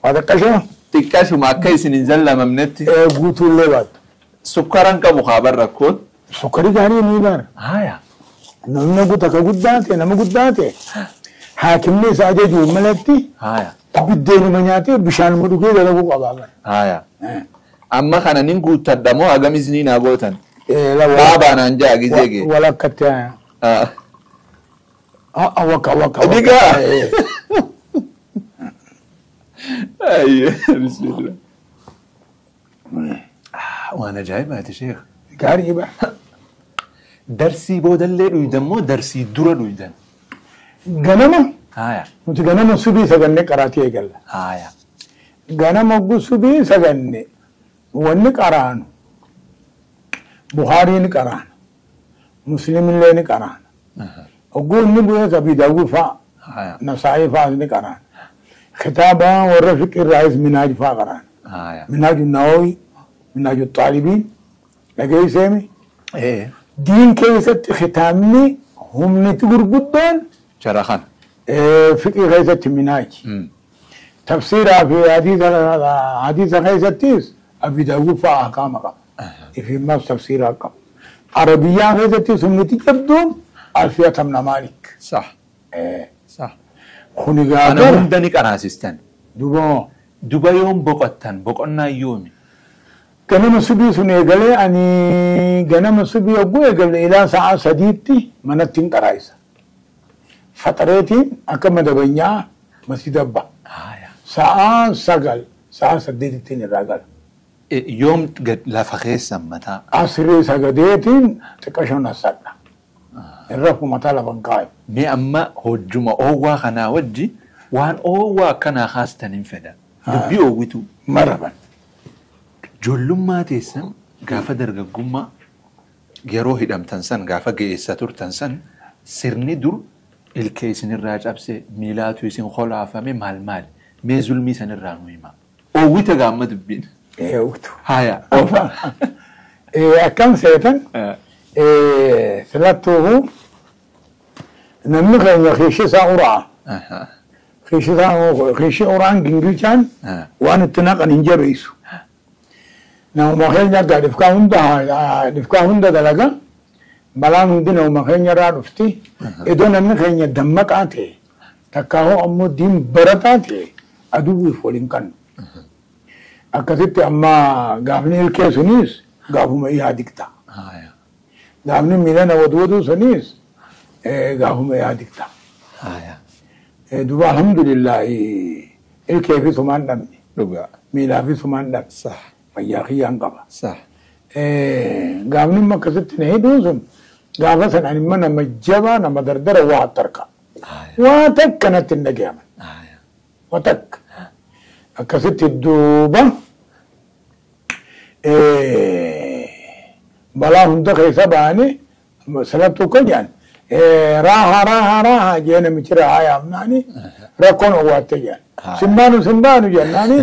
E: Waa xiqqashuma.
C: Xiqqashuma akka isin hin zallamamnetti.
E: Guutuullee baattu.
C: Sukkaran qabu haaban rakkoon.
E: Sukkarii gaarii ni bara. Namni takka guddaa ta'e nama guddaa ta'e haakimni isaa ajajuu malatti biddeenuma nyaatee bishaanuma dhugee dalaguu qabaa.
C: Amma kana nin guuttadha moo hagam isinii naa gootan? Baabaa naan jaa gizee gee.
E: Walakkatti. Wakka wakka.
C: Digaa. Bismillah. Waan ajaa'ibaati sheekh.
E: Gaarii ba.
C: Darsii boodallee dhuydan moo darsii dura dhuydan?
E: Ganama. Nuti ganama subii saganne qaraatii eegalla. Ganama subii saganne wanni qaraanu Bukhaarii ni qaraana. Muslimillee ni qaraana. Ogguu inni bu'ee Abii Daawud fa'a Nasaa'ii fa'a ni qaraana. Kitaaba warra fiqii irraayis Minaaj fa'a qaraana. Minaaju Nawawi, Minaaju Xaalibiin dhageesseemi. Diin keessatti kitaabni humniti gurguddoon
C: jara kana.
E: Fiqii keessatti Minaaji. Tafsiiraa fi hadiisa keessattis Abii Daawud fa'a ahkaama qaba. Ifimmaas tafsiiraa qaba. Arabiyyaa keessattis humniti jabduun Alfiya ibn Maalik.
C: Sah. Sah.
E: Kuni gaafa.
C: Kana hunda ni qaraasistan.
E: Duba.
C: Duba yoom boqottan? Boqonnaa yoomi?
E: Ganama subii sun eegalee ani ganama subii hogguu eegale ilaa sa'a 3tti manatti hin qaraayisa. Faxareetiin akka madabanyaa masjida ba'a. Sa'a 9 sa'a 8tti irraa gala.
C: Yoom lafa keessan mataa?
E: Asirrii sagadeetiin xiqqashoon assadha. Irra mataa lafan kaayu.
C: Mee amma hojjuma oowwaa kanaa wajji waan oowwaa akkanaa kaastan hin fedha. Dubbii oowwitu.
E: Maraban.
C: Ijoollummaa teessan gaafa dargaggummaa yeroo hidhamtan san gaafa ga'eessa turtan san sirni dur ilkee isinirraa cabse miilaatu isin kolaafame maal maal mee zulmii sanirraa nu hima. Oowwita gaamma dubbiin.
E: Oowwitu.
C: Haya. Oofa.
E: Akkam seetan filattuu namni keenya kiishi isaa uraa. Kiishi uraan gingilchaan waan itti naqan hin jabeessu. Nama keenya gaa dhifkaa hunda dalaga balaan hundi nama keenya irraa dhufti. Iddoo namni keenya dammaqaa ta'e takkaahoo ammoo diin barataa ta'e aduwwiif waliin kannu. Akkasitti amma gaafni ilkee sunis gaafuma ihaa digta. Gaafni miilana wadwaduu sunis gaafuma ihaa digta. Duba alhamdulillahi ilkee fi sumaan dhabne. Miilaa fi sumaan dhabne. Fayyaa kiyyaan qaba. Gaafni immoo akkasitti na hidhuun sun gaafa san ani immoo nama jabaa nama dardara waa tarka. Waa takka natti hin dhagayaman. Waa takka. Akkasitti duuba balaa hunda keessa ba'anii sanattuu akka jedhan raaha raaha raaha jee namichi raahaa yaamnaani rakkoon owwaatte jedhan. Simbaanu simbaanu jennaani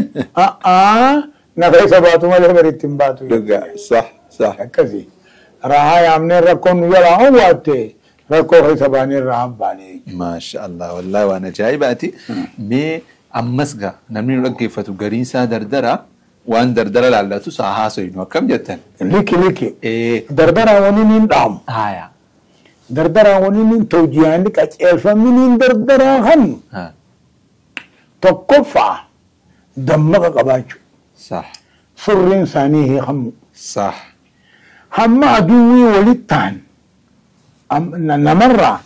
E: a'aa na keessa baatu malee baritti hin baatu.
C: Sax sax.
E: Akkasii raahaa yaamnee rakkoon nu jalaa owwaatte rakkoo keessa baanee raahaan baanee.
C: Maasha Allah wallaahi waan ajaa'ibaati. Mee ammas gaa namni nu dhaggeeffatu gariinsaa dardara waan dardara laallatu saa haasoynu akkam jettan?
E: Liki liki. Dardaraan wani niin dhaamu.
C: Haaya.
E: Dardaraan wani niin tawjiyaanni qaceelfamni niin dardaraa hannu. Tokkoffaa dammaqa qabaachuu.
C: Sax.
E: Surriin isaanii hiikamu.
C: Sax.
E: Hamma aduwwii walitti ta'an namarraa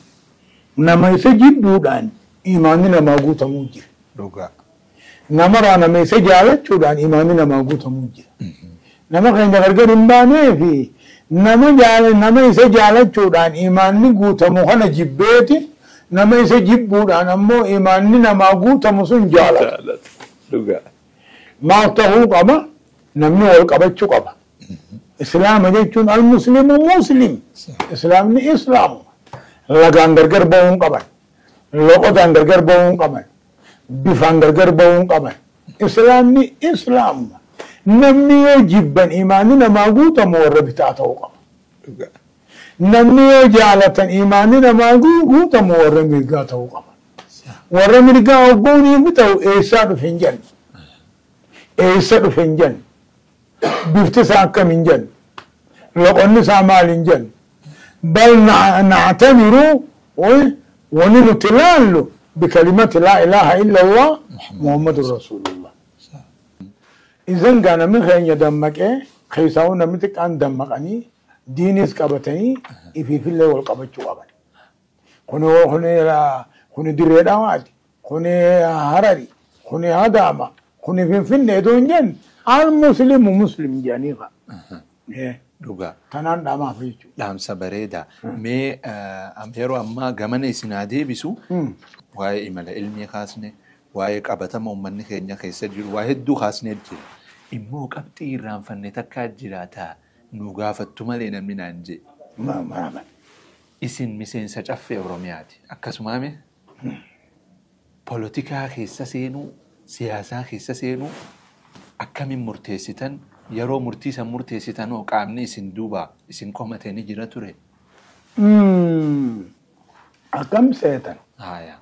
E: nama isa jibbuudhaan imaanni namaa guutamuu jira.
C: Dhugaa.
E: Namarraa nama isa jaalachuudhaan imaanni namaa guutamuu jira. Nama keenya gargar hin baanee fi nama isa jaalachuudhaan imaanni guutamu kana jibbeeti nama isa jibbuudhaan ammoo imaanni namaa guutamu sun jaalata.
C: Dhugaa.
E: Maal ta'uu qaba? Namni wal qabachuu qaba. Islaama jechuun al-muslimu muslim. Islaamni islaamu. Lagaan gargar ba'uu hin qaban. Loqotaan gargar ba'uu hin qaban. Bifaan gargar ba'uu hin qaban. Islaamni islaamuma. Namni yoo jibban imaanni namaa guutamu warra bitaa ta'uu qaba. Namni yoo jaalatan imaanni namaa guutamu warra mirgaa ta'uu qaba. Warra mirgaa hoggooniif ta'u eessaa dhufe hin jennu. Eessa dhufe hin jennu. Bifti isaa akkam hin jennu. Loqonni isaa maal hin jennu. Bal nactamiru wani nuti laallu bikalimati laa ilaaha illa Allah Muhammadun Rasulullah. Isan gaa namni keenya dammaqee keessaawwan namni xiqqaan dammaqanii diinis qabatanii ifiifillee wal qabachuu qaban. Kuni dirree dhawaati, kuni Harari, kuni Adaama, kuni Finfinnee otoo hin jenne al muslimu muslim jedhanii fa'a.
C: Dhugaa.
E: Tanaan dhaamaaf jechuudha.
C: Dhaamsa bareedaa. Mee yeroo ammaa gamana isin haa deebisu waa'ee imala ilmii kaasne waa'ee qabatama uummanni keenya keessa jiru waa hedduu kaasnee jira. Immoo qabxii irraanfanne takkaa jiraata nu gaafattu malee namni naan jee. Isin miseensa caffee Oromiyaati. Akkasumaame polotikaa keessa seenuu siyaasaa keessa seenuu akkamiin murteessitan yeroo murtii san murteessitan hoo qaamni isin duuba isin komate ni jira ture?
E: Akkam seetan?
C: Haaya.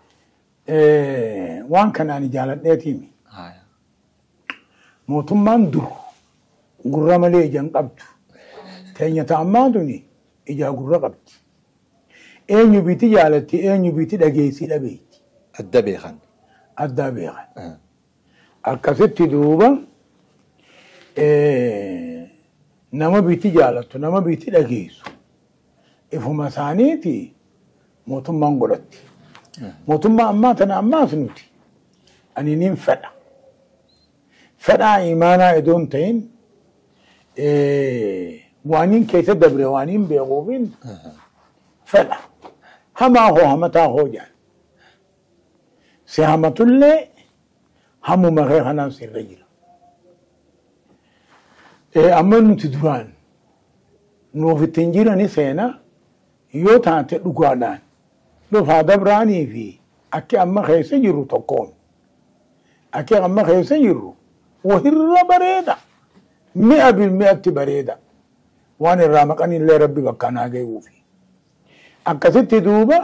E: Waan kanaan jaaladheetiimi.
C: Haaya.
E: Mootummaan dur gurra malee ija hin qabdu. Teenya ta'ammaa tuni ijaa gurra qabdi. Eenyu biiti jaalatti eenyu biiti dhageessii dhabeetti.
C: Adda beekan.
E: Adda beekan. Akkasitti duuba nama biiti jaalattu nama biiti dhageessu ifuma isaaniiti mootummaan godhatti. Mootummaa ammaa tana ammaas nuti ani nin fedha. Fedhaa imaanaa iddoo hin ta'in waaniin keessa dabre waaniin beekuufin fedha. Hamaa hoo hamataa hoo jedhan. Si hamatullee hamuma kee kanaan sirra jira. Amma nuti duraan nuuf ittiin jirani seena yoo taate dhugaadhaan dhufaa dabraanii fi akki amma keessa jirru tokkoon akki amma keessa jirru wahirra bareeda mi'a bil mi'atti bareeda waan irraa maqanillee rabbi bakka naa ga'uufi. Akkasitti duuba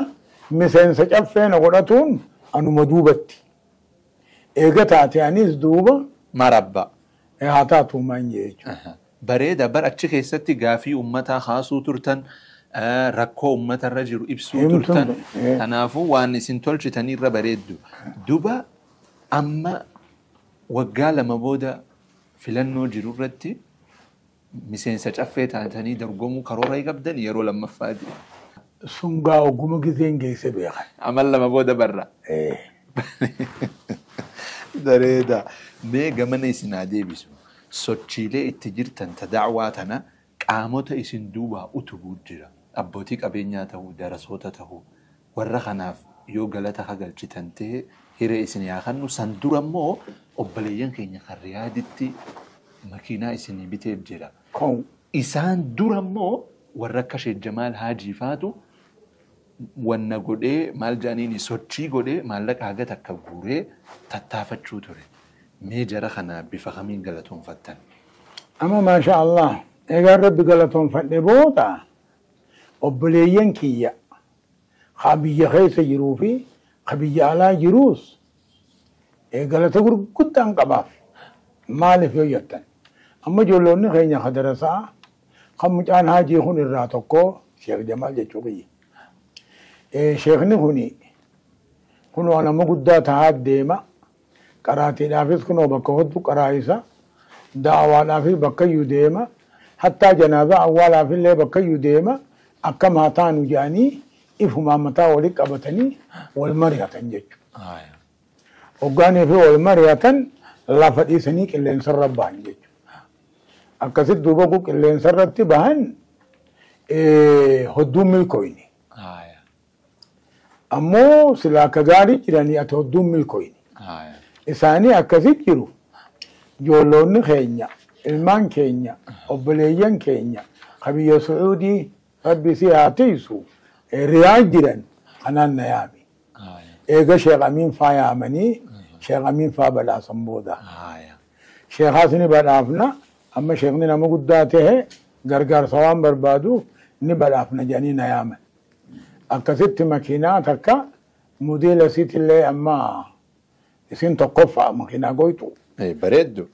E: miseensa caffee na godhatuun anuma duubatti. Eega taate anis duuba.
C: Marabba.
E: Haa taatu maan jechuudha.
C: Bareeda bar achi keessatti gaafii uummataa haasuu turtan rakkoo uummatarra jiru ibsuu turtan. Kanaafuu waan isin tolchitanirra bareeddu. Duba amma waggaa 2 booda filannoo jiru irratti miseensa caffee taatanii dorgomuu karoora qabdan yeroo lammaffaati.
E: Sun gaa oguma giseen geesse beekan.
C: Amal 2 booda barra. Bareeda. Mee gamana isin haa deebisu. Sochiilee itti jirtan ta da'waa tana Qaamota isin duubaa utubuu jira. Abbootii qabeenyaa ta'uu, darasoota ta'uu, warra kanaaf yoo galata hagalchitan ta'e hiree isin yaa kennu. San dura immoo obboleeyyan keenya kan Riyaaditti makiinaa isinii bitee jira. Isaan dura immoo warra akka Sheekh Jamaal Haajii faatu wanna godhee maal jedhaniini sochii godhee maallaqa haga takka guuree tattaafachuu ture. Mee jara kana bifa kamiin galatoonfattan?
E: Amma maasha Allah egaa Rabbi galatoonfadhe booda obboleeyyan kiyya haa biyya keessa jiruu fi haa biyya alaa jiruus galata gurguddaan qabaaf. Maaliif yoo jettan amma ijoollonni keenya ka darasaa kan mucaan Haajii kun irraa tokko Sheekh Jamaal jechuu kiyya. Sheekni kuni kunoo nama guddaa tahaa deema. Qaraatiidhaafis kunoo bakka hodhu qaraa isa. Da'awaadhaafis bakka iyyuu deema. Hattaa janaazaa awwaalaafillee bakka iyyuu deema. Akkam haa taanu jedhanii ifumaan mataa walitti qabatanii wal mari'atan jechuudha. Hoggaanii fi wal mari'atan lafa dhiisanii qilleensarra bahan jechuudha. Akkasitti duuba kun qilleensarratti bahan hodduun milkooyne. Ammoo silaa akka gaarii jiranii ati hodduun milkooyne. Isaanii akkasitti jiru. Ijoollonni keenya, ilmaan keenya, obboleeyyan keenya ka biyya Su'uudii Rabbi si haa tiisu Riyaad jiran kanaan na yaame. Eega Sheekh Amiin faa yaamanii Sheekh Amiin faa badhaasan booda. Sheekhaas ni badhaafna amma sheekni nama guddaa ta'e gargaarsa waan barbaaduuf ni badhaafna jedhanii na yaaman. Akkasitti makiinaa takka modeela isiitillee amma isin tokkoffaa makiinaa goytu.
C: Bareeddu.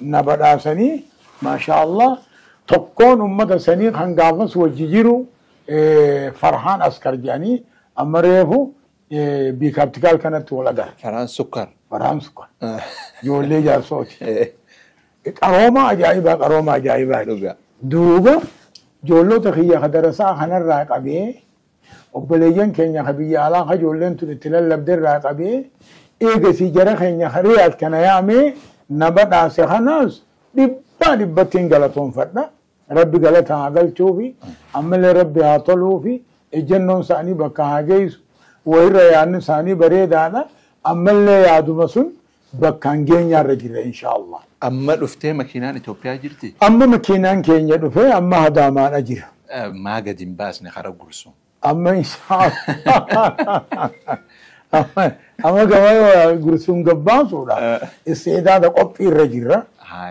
E: Na badhaasanii maasha Allah tokkoon ummata sanii kan gaafas wajji jiru Farhaan Askar jedhanii amma reefu biikaaptikaal kanatti wal agarra.
C: Farhaan Sukkar.
E: Farhaan Sukkar. Ijoollee jaarsooti. Qarooma ajaa'ibaa qarooma ajaa'ibaa. Duuba ijoollota kiyya ka darasaa kanarraa qabee obboleeyyan keenya ka biyya alaa ka ijoolleen tun itti lallabde irraa qabee eegasii jara keenya ka Riyaad kana yaamee na badhaase kanaas dhibbaa dhibbattiin galatoonfadha. Rabbi galata haa galchuufi ammallee Rabbi haa toluufi ejjennoon isaanii bakka haa geessu wayirra yaadni isaanii bareedaadha ammallee yaaduma sun bakka hin geenyaarra jira inshaallah.
C: Amma dhuftee makiinaan Itoophiyaa jirti?
E: Amma makiinaan keenya dhufee amma Hadaamaadha jira.
C: Maa gadi hin baasne kara gursu?
E: Amma inshaallah. Amma gama gursuun gabbaasuudha. Istiidaada qophiirra jira.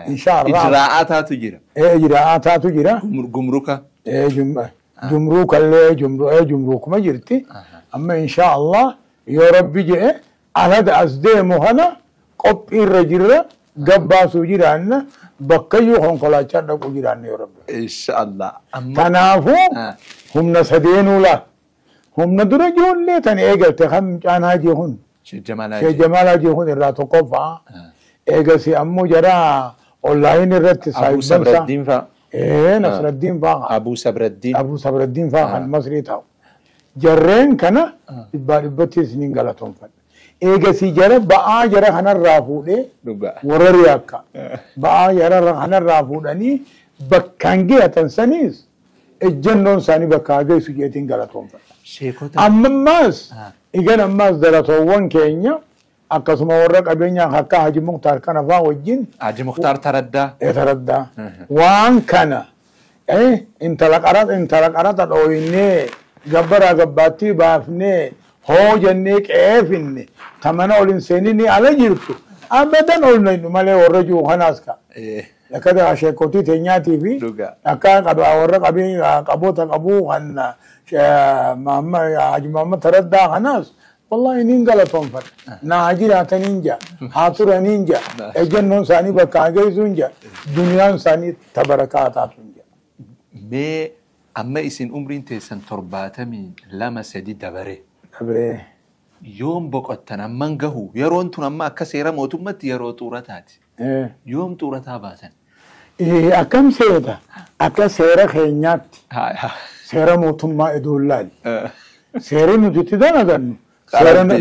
E: Inshaallah.
C: Ijraa'aataatu jira.
E: Ijraa'aataatu jira.
C: Gumruka.
E: Jumruukallee jumruukuma jirti. Amma inshaallah yoo Rabbi jedhe alada as deemu kana qophiirra jirra gabbaasuu jiraanna bakkayyuu konkolaachaa dhaquu jiraanna yoo Rabbi.
C: Inshaallah.
E: Kanaafuu humna sadeenuu laa. Humna dura ijoollee tan eegalte kan mucaan Haajii kun.
C: Sheekh
E: Jamaal Haajii kun irraa tokkoffaa. Eegasi ammoo jara onlaayin irratti
C: Abuu Sabraddiin fa'a.
E: Nasraddiin fa'a.
C: Abuu Sabraddiin.
E: Abuu Sabraddiin fa'a kan Masrii ta'u. Jarreen kana dhibbaa dhibbatti isiniin galatoonfadha. Eegasii jara ba'aa jara kanarraa fuudhee warra Riyaakka ba'aa jara kanarraa fuudhanii bakkaan gihatan saniis ejjennoon isaanii bakka haa geessu jeetiin galatoonfadha. Amma ammaas egan ammaas daratoowwan keenya akkasuma warra qabeenyaa akka Haji Muktaar kana fa'aa wajjin.
C: Haji Muktaar Taraddaa.
E: Taraddaa. Waan kana intala qaraxa dhooyinnee gabbaraa gabbaattii baafnee hoo jennee qeefinne tamana ol hin seeninii ala jirtu abadan ol naynu malee warra jiru kanaas ka. Akkata sheekotii teenyaatii fi akka warra qaboota qabuu kan Haji Muhammad Taraddaa kanaas wallahi niin galatoonfadha. Naa jiraataniin jaa, haa turaniin jaa, ejjennoon isaanii bakka haa geessuun jaa, duniyaan isaanii tabarakaa taatuun jaa.
C: Mee amma isin umriin teessan 72 3 dabaree.
E: Dabaree.
C: Yoom boqottan amman gahu yeroon tun amma akka seera mootummaatti yeroo xuurataati. Yoom xuurataa baatan?
E: Akkam seeta akka seera keenyaatti seera mootummaa iduun laali. Seerri nuti itti dalagannu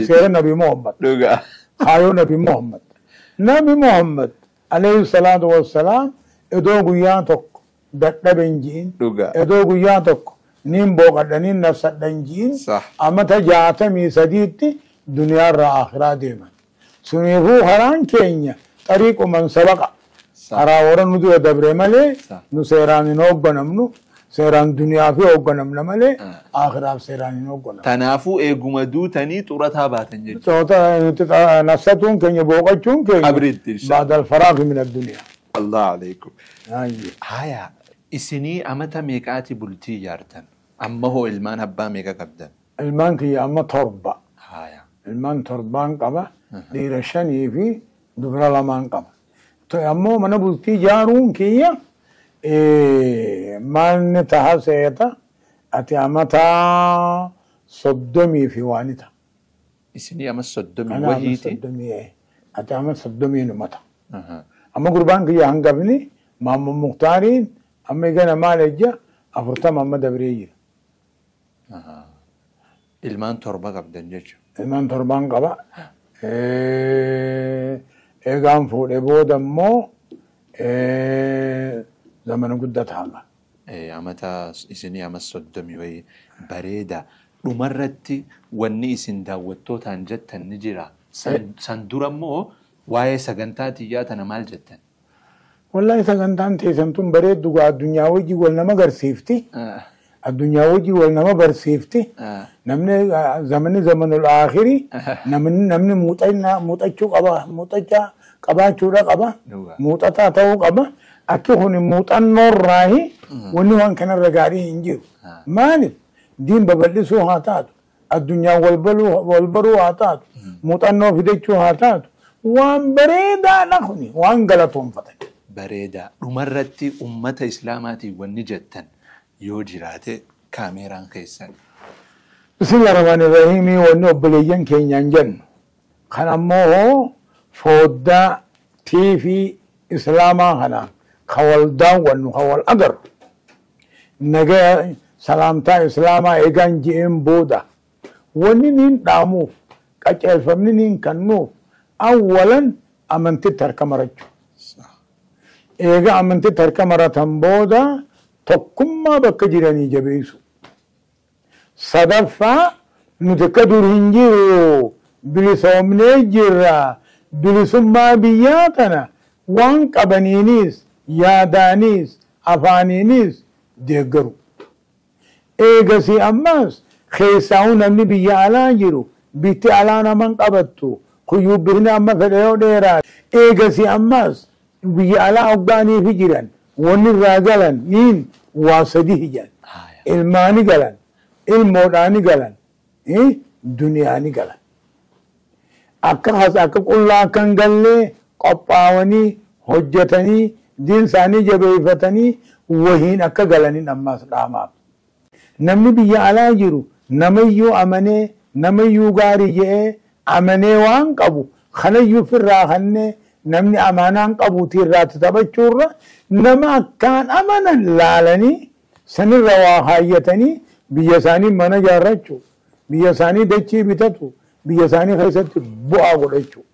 E: seera Nabi Muhammad. Kaayoo Nabi Muhammad. Nabi Muhammad alayhi salaatu wassalaam idoo guyyaa tokko Dadhabe hin ji'in. Edoo guyyaa tokko niin booqadha niin nafsadha hin ji'in. Amata 63tti duniyaarraa akhiraa deeman. Suniifuu karaan keenya xariiquman sabaqa. Karaa warra nu dura dabre malee nu seeraan hin hoogganamnu. Seeraan duniyaa fi hoogganamna malee akhiraaf seeraan hin hoogganamnu.
C: Tanaafuu eeguma duutanii xurataa baatan jechuudha.
E: Nafsatuun keenya booqachuun keenya.
C: Qabriitti.
E: Baadal faraaqi min addunyaa.
C: Allah alaikum. Haya isinii amata meeqaati bultii ijaartan? Amma hoo ilmaan abbaa meeqa qabdan?
E: Ilmaan kiyya amma 7.
C: Haya.
E: Ilmaan 7 qaba. Dhiira 5 fi dubara 2 qaba. Ammoo mana bultii ijaaruun kiyya maalni taha seeta ati amata 30 fi waani ta'a.
C: Isinii ama 30 wahiiti?
E: Ati ama 30 numata. Amma gurbaan kiyya hangafni Maamma Muktaariin amma gana maal ejja 40 amma dabree jira.
C: Ilmaan 7 qabdan jechuudha.
E: Ilmaan 7 qaba. Eegaan fuudhee booda immoo zamana guddataa.
C: Amata isinii ama 30 wayii bareeda. Dhumarratti wanni isin daawwattootaan jettan ni jira. San dura immoo waa'ee sagantaa xiyyaa tana maal jettan?
E: Wallahi sagantaan teessan tun bareeddu gaa addunyaa wajjin wal nama garsiifti. Addunyaa wajjin wal nama barsiifti. Namni zamanni zamanul aakhiri namni muuxachuu qaba muuxachaa qabaachuudha qaba muuxataa ta'uu qaba. Akki kun muuxannoorraahi wanni waan kanarra gaarii hin jiru. Maaliif diin babal'isuu haa taatu addunyaa wal baruu haa taatu muuxannoo fidachuu haa taatu waan bareedaadha kuni waan galatoonfatan.
C: Bareedaa dhumarratti ummata islaamaatiin wanni jettan yoo jiraate kaameeraan keessan.
E: Bismillah rahmaan rahiimii wanni obboleeyyan keenyaan jennu kan ammoo fooddaa tiifii islaamaa kana ka wal daawwannu ka wal agarru nagaa salaamtaa islaamaa eegaan ji'een booda wanni niin dhaamuuf qaceelfamni niin kennuuf awwalan amantitti harka marachuu. Eega amantitti harka maratan booda tokkummaa bakka jiranii jabeessu. Sadaffaa nuti akka dur hin jirru bilisoomnee jirra. Bilisummaa biyyaa tana waan qabaniinis yaadaanis afaaniinis deeggaru. Eegasii ammas keessaa'uu namni biyya alaa jiru bitti alaa naman qabattu kuyyuubbifni amma fedhe yoo dheeraa. Eegasii ammas biyya alaa hoggaaniifi jiran wanni irraa galan niin waa sadi hijan. Ilmaani galan, ilmoodhaani galan, duniyaani galan. Akka akka qullaa kan gallee qophaawanii hojjetanii diin isaanii jabeeffatanii wahiin akka galaniin ammas dhaamaaf. Namni biyya alaa jiru namayyuu amanee namayyuu gaarii jedhee amanee waan qabu kanayyuu ofirraa kannee namni amaanaan qabuuti irraatti taphachuurra nama akkaan amanan laalanii sanirra waa haayyatanii biyya isaanii mana ijaarrachuu biyya isaanii dachii bitatu biyya isaanii keessatti bu'aa godhachuu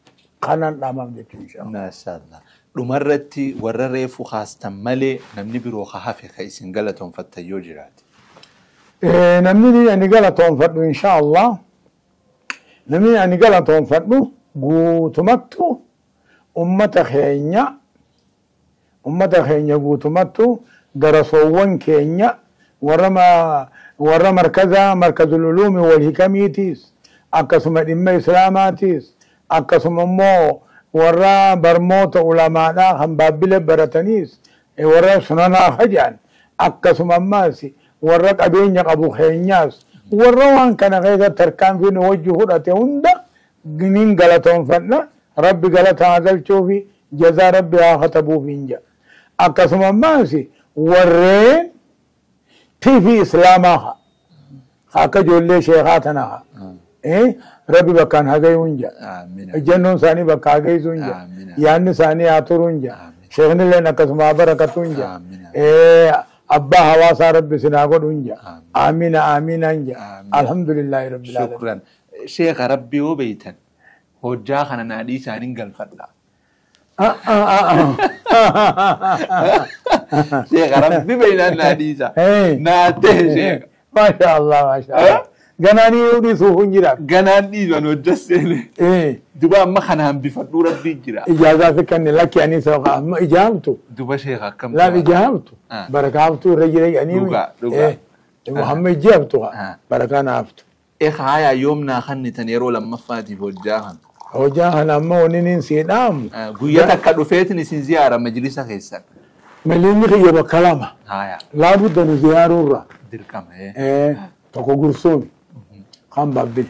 E: kanaan dhaamaaf jechuu inshallah.
C: Maashaallah. Dhumarratti warra reefu haastan malee namni biroo ka hafe ka isin galatoonfattan yoo jiraate.
E: Namni ani galatoonfadhu inshallah namni ani galatoonfadhu guutumattu ummata keenya guutumattu darasoowwan keenya warra markaza markazul uluumi wal hikamiitiis akkasuma dhimma islaamaatiis akkasuma immoo warra barmoota ulamaadhaa kan baabbile barataniis warra sunanaa hajaan akkasuma ammaas warra qabeenya qabu keenyaas warra waan kana keessa tarkaanfii nu wajji fudhate hunda nin galatoonfadha. Rabbi galataa galchuufi jazaa rabbi haa katabuuf hin jedha. Akkasuma ammaas warreen tiifii islaamaa haa akka ijoollee sheekaa tanaa haa rabbi bakkaan hagayuu hin jedha. Ejjennoon isaanii bakka hagayisuu hin jedha. Yaadni isaanii haa turuu hin jedha. Sheekni illeen akkasuma haa barakatuu hin jedha. Abbaa hawaasaa rabbi sinaa godhu hin jedha. Aamiina aamiina hin jedha. Alhamdulillaahi rabbil aalamiin.
C: Shukran. Sheeka rabbi yoo beeytan hojjaa kana naadhii isaaniin galfadha. Sheekha rabbi beeynaan naa dhiisa. Naa ta'e sheekha.
E: Maasha Allah, maasha Allah. Ganaanii dhiisuuf hin jiraatu.
C: Ganaan dhiisu ani hojjaseene. Duba amma kana hambifadhuu rabbii jira.
E: Ijaazaa fi kanne lakki ani amma ijaamtu.
C: Duba sheekha akkam.
E: Laal ijaamtu. Barakaa haftuu irra jira jedhanii.
C: Dhugaa dhugaa.
E: Muhammad ijaamtu barakaa na haftu.
C: Haaya yoom naa kannitan yeroo lammaffaatiif hojjaa kana.
E: Hojjaa kana amma wanni niin sii dhaamu.
C: Guyyaa takka dhufeetin isin ziyaara majlisa keessan.
E: Majlisni kiyya bakka lama.
C: Haaya.
E: Laabudda nu ziyaaruurra.
C: Dirqama.
E: Tokko gursuun. Kan Baabbile.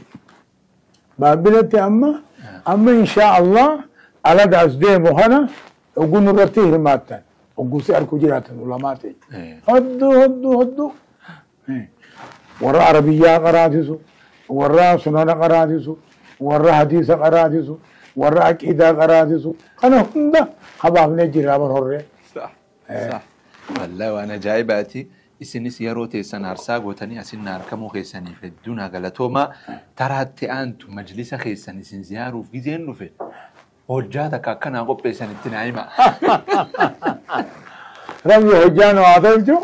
E: Baabbiletti amma amma inshaa Allah alaga as deemu kana oguu nurratti hirmaattan oguu si arku jiraatan ulamaa ta'e. Hedduu hedduu hedduu. Warra Arabiyyaa qaraatisu, warra sunana qaraatisu, warra hadiisa qaraatisu, warra aqiidaa qaraatisu kana hunda habaafnee jirra bar horree.
C: Wallahi waan ajaa'ibaati. Isinis yeroo teessan aarsaa gootanii asin na argamuu keessaniif hedduu naa galatoomaa. Taraatti aantu majlisa keessan isin ziyaaruuf gizeen dhufe hojjaa takka akkanaa qopheessanitti naa hima.
E: Rabbi hojjaa nu haa tolchu.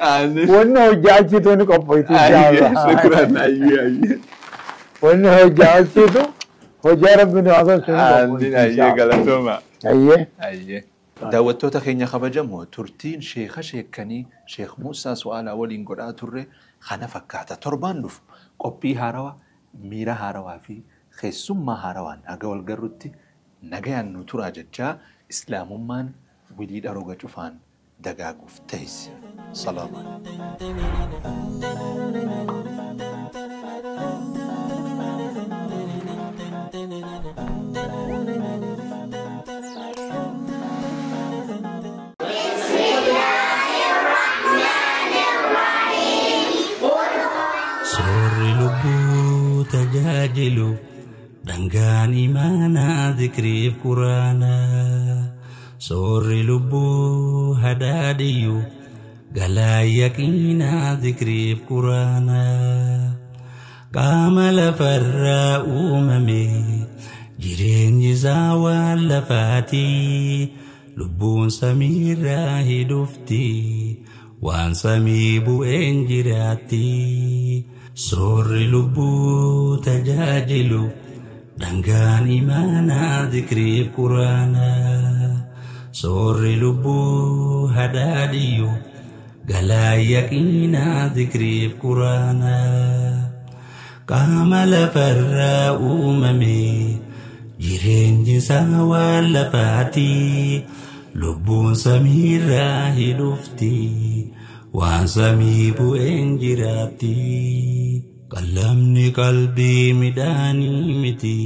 E: Wanni hojjaa achiitu ni qophoyti.
C: Shukran ayyee ayyee.
E: Wanni hojjaa achiitu hojjaa rabbi nu haa tolchu ni qophoyti.
C: Ayyee galatoomaa.
E: Ayyee.
C: Ayyee. Daawwattoota keenya kabajamoo turtiin sheeka sheekanii Sheekh Muusaa Su'aalaa waliin godhaa turre kana fakkaata. Torbaan dhufu qophii haarawaa, miira haarawaa fi keessummaa haarawaan haga wal garrutti nagayaan nu turaa jechaa islaamummaan wilii dharoga cufaan dagaaguuf teesse. Salaamu
I: tajaajilu dhangaan imaanaa zikriif quraanaa soorri lubbuu hadaadiyyu galaa yaqiinaa zikriif quraanaa qaama lafarraa uumame jireenyi isaa waan lafaatii lubbuun samiirraa hidhufti waan samii bu'een jiraatti. Soorri lubbuu tajaajilu dhangaan imaanaa zikriif quraanaa soorri lubbuu hadaadiyyu galaa yaqiinaa zikriif quraanaa qaama lafarraa uumame jireenyi isaa waan lafaatii lubbuun samiirraa hidhufti. Waan samii bu'een jiraatti. Qallamni qalbii midhaanii miti.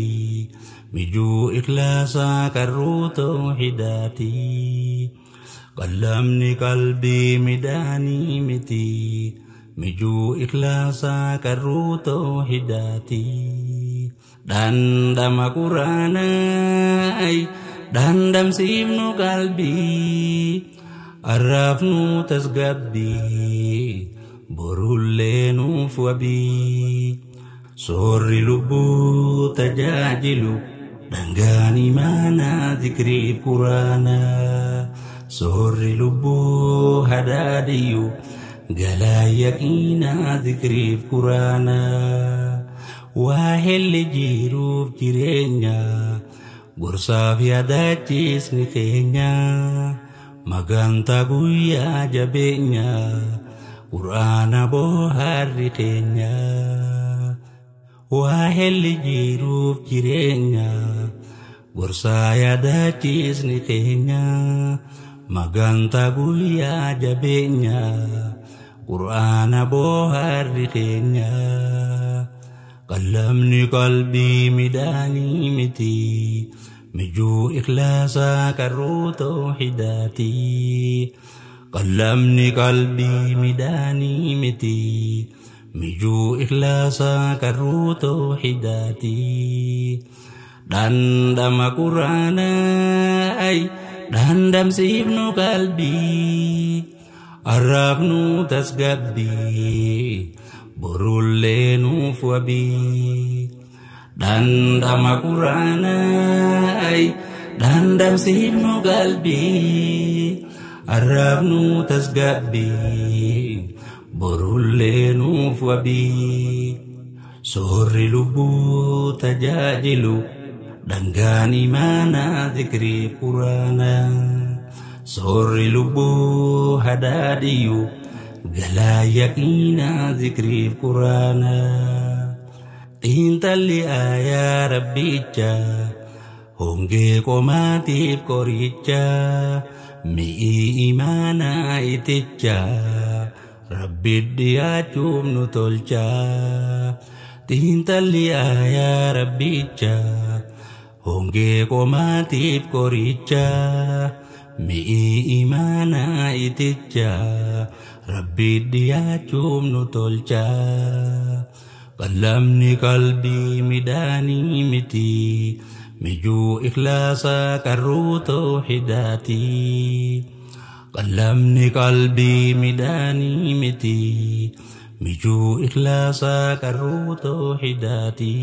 I: Mijuu ikhlaasaa qarruu tawhidaati. Qallamni qalbii midhaanii miti. Mijuu ikhlaasaa qarruu tawhidaati. Dhandhama quraanaa dhandhamsiifnu qalbii. Arraafnu tasgabbii borullee nuuf wabii soorri lubbuu tajaajilu dhangaan imaanaa zikriif quraanaa soorri lubbuu hadaadiyyu galaa yaqiinaa zikriif quraanaa waa helli jiruuf jireenya gorsaaf yaadachiisni keenya. Magantaa guyyaa jabeenya quraana booharri keenya waa helli jiruuf jireenya gorsaa yaadachiisni keenya magantaa guyyaa jabeenya quraana booharri keenya qallamni qalbii midhaanii miti. Mijuu ikhlaasaa qarruu tawhidaati. Qallamni qalbii midhaanii miti. Mijuu ikhlaasaa qarruu tawhidaati. Dhandhama quraanaa dhandhamsiifnu qalbii. Arraafnu tasgabbii borullee nuuf wabii. Dhandhama quraanaa Dhandhamsiifnu qalbii arraabnu tasgabbii borullee nuuf wabii. Soorri lubbuu tajaajilu dhangaan imaanaa zikrii quraanaa. Soorri lubbuu hadaadiyyu galaa yaqiinaa zikrii quraanaa. Xiinxalli aayaa rabbichaa hongee qomaatiif qoricha mi'ii imaanaa iticha rabbi dhiyaachuuf nu tolcha. Xiinxalli aayaa rabbichaa hongee qomaatiif qoricha mi'ii imaanaa iticha rabbi dhiyaachuuf nu tolcha. Qalamni qalbii midhaanii miti mijuu ikhlaasaa qarruu tawhidaati. Qalamni qalbii midhaanii miti mijuu ikhlaasaa qarruu tawhidaati.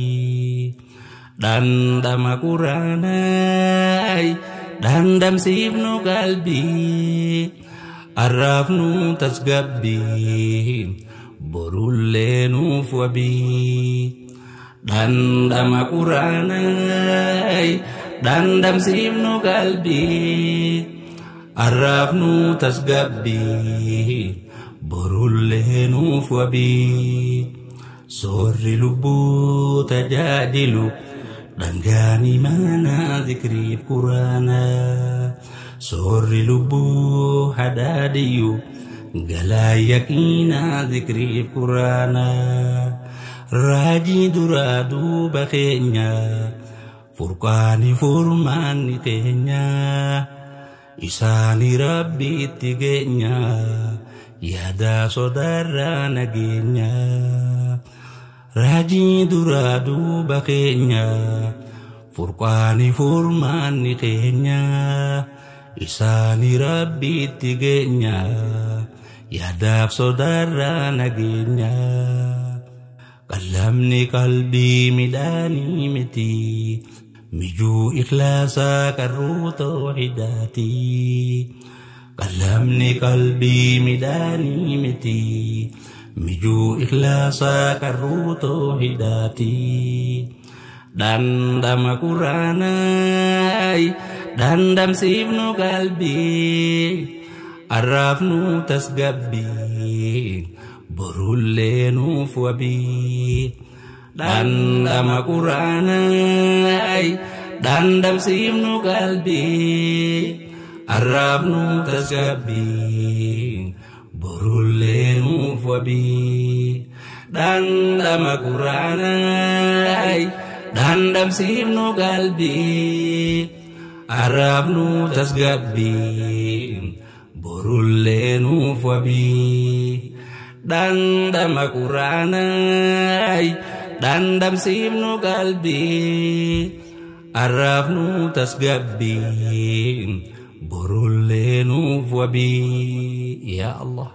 I: Dhandhama quraanaa dhandhamsiifnu qalbii arraafnu tasgabbii borullee nuuf wabii. Dhandhama quraanaa dhandhamsiifnu qalbii arraafnu tasgabbii borullee nuuf wabii. Soorri lubbuu tajaajilu dhangaan imaanaa zikriif quraanaa. Soorri lubbuu hadaadiyyu galaa yaqiinaa zikriif quraanaa. Raajii duraa duuba keenya furqaani furmaanni keenya isaani rabbiitti geenya yaada sodaarraa nageenya. Raajii duraa duuba keenya furqaani furmaanni keenya isaani rabbiitti geenya yaadaaf sodaarraa nageenya. Qalamni qalbii midhaanii miti mijuu ikhlaasaa qarruu tawhidaati. Qalamni qalbii midhaanii miti mijuu ikhlaasaa qarruu tawhidaati. Dhandhama quraanaa dhandhamsiifnu qalbii arraafnu tasgabbii borullee nuuf wabii. Dhandhama quraanaa dhandhamsiifnu qalbii arraafnu tasgabbii borullee nuuf wabii. Dhandhama quraanaa dhandhamsiifnu qalbii arraafnu tasgabbii borullee nuuf wabii. Dhandhama quraanaa dhandhamsiifnu qalbii arraafnu tasgabbii borullee nuuf wabii. Yaa Allah.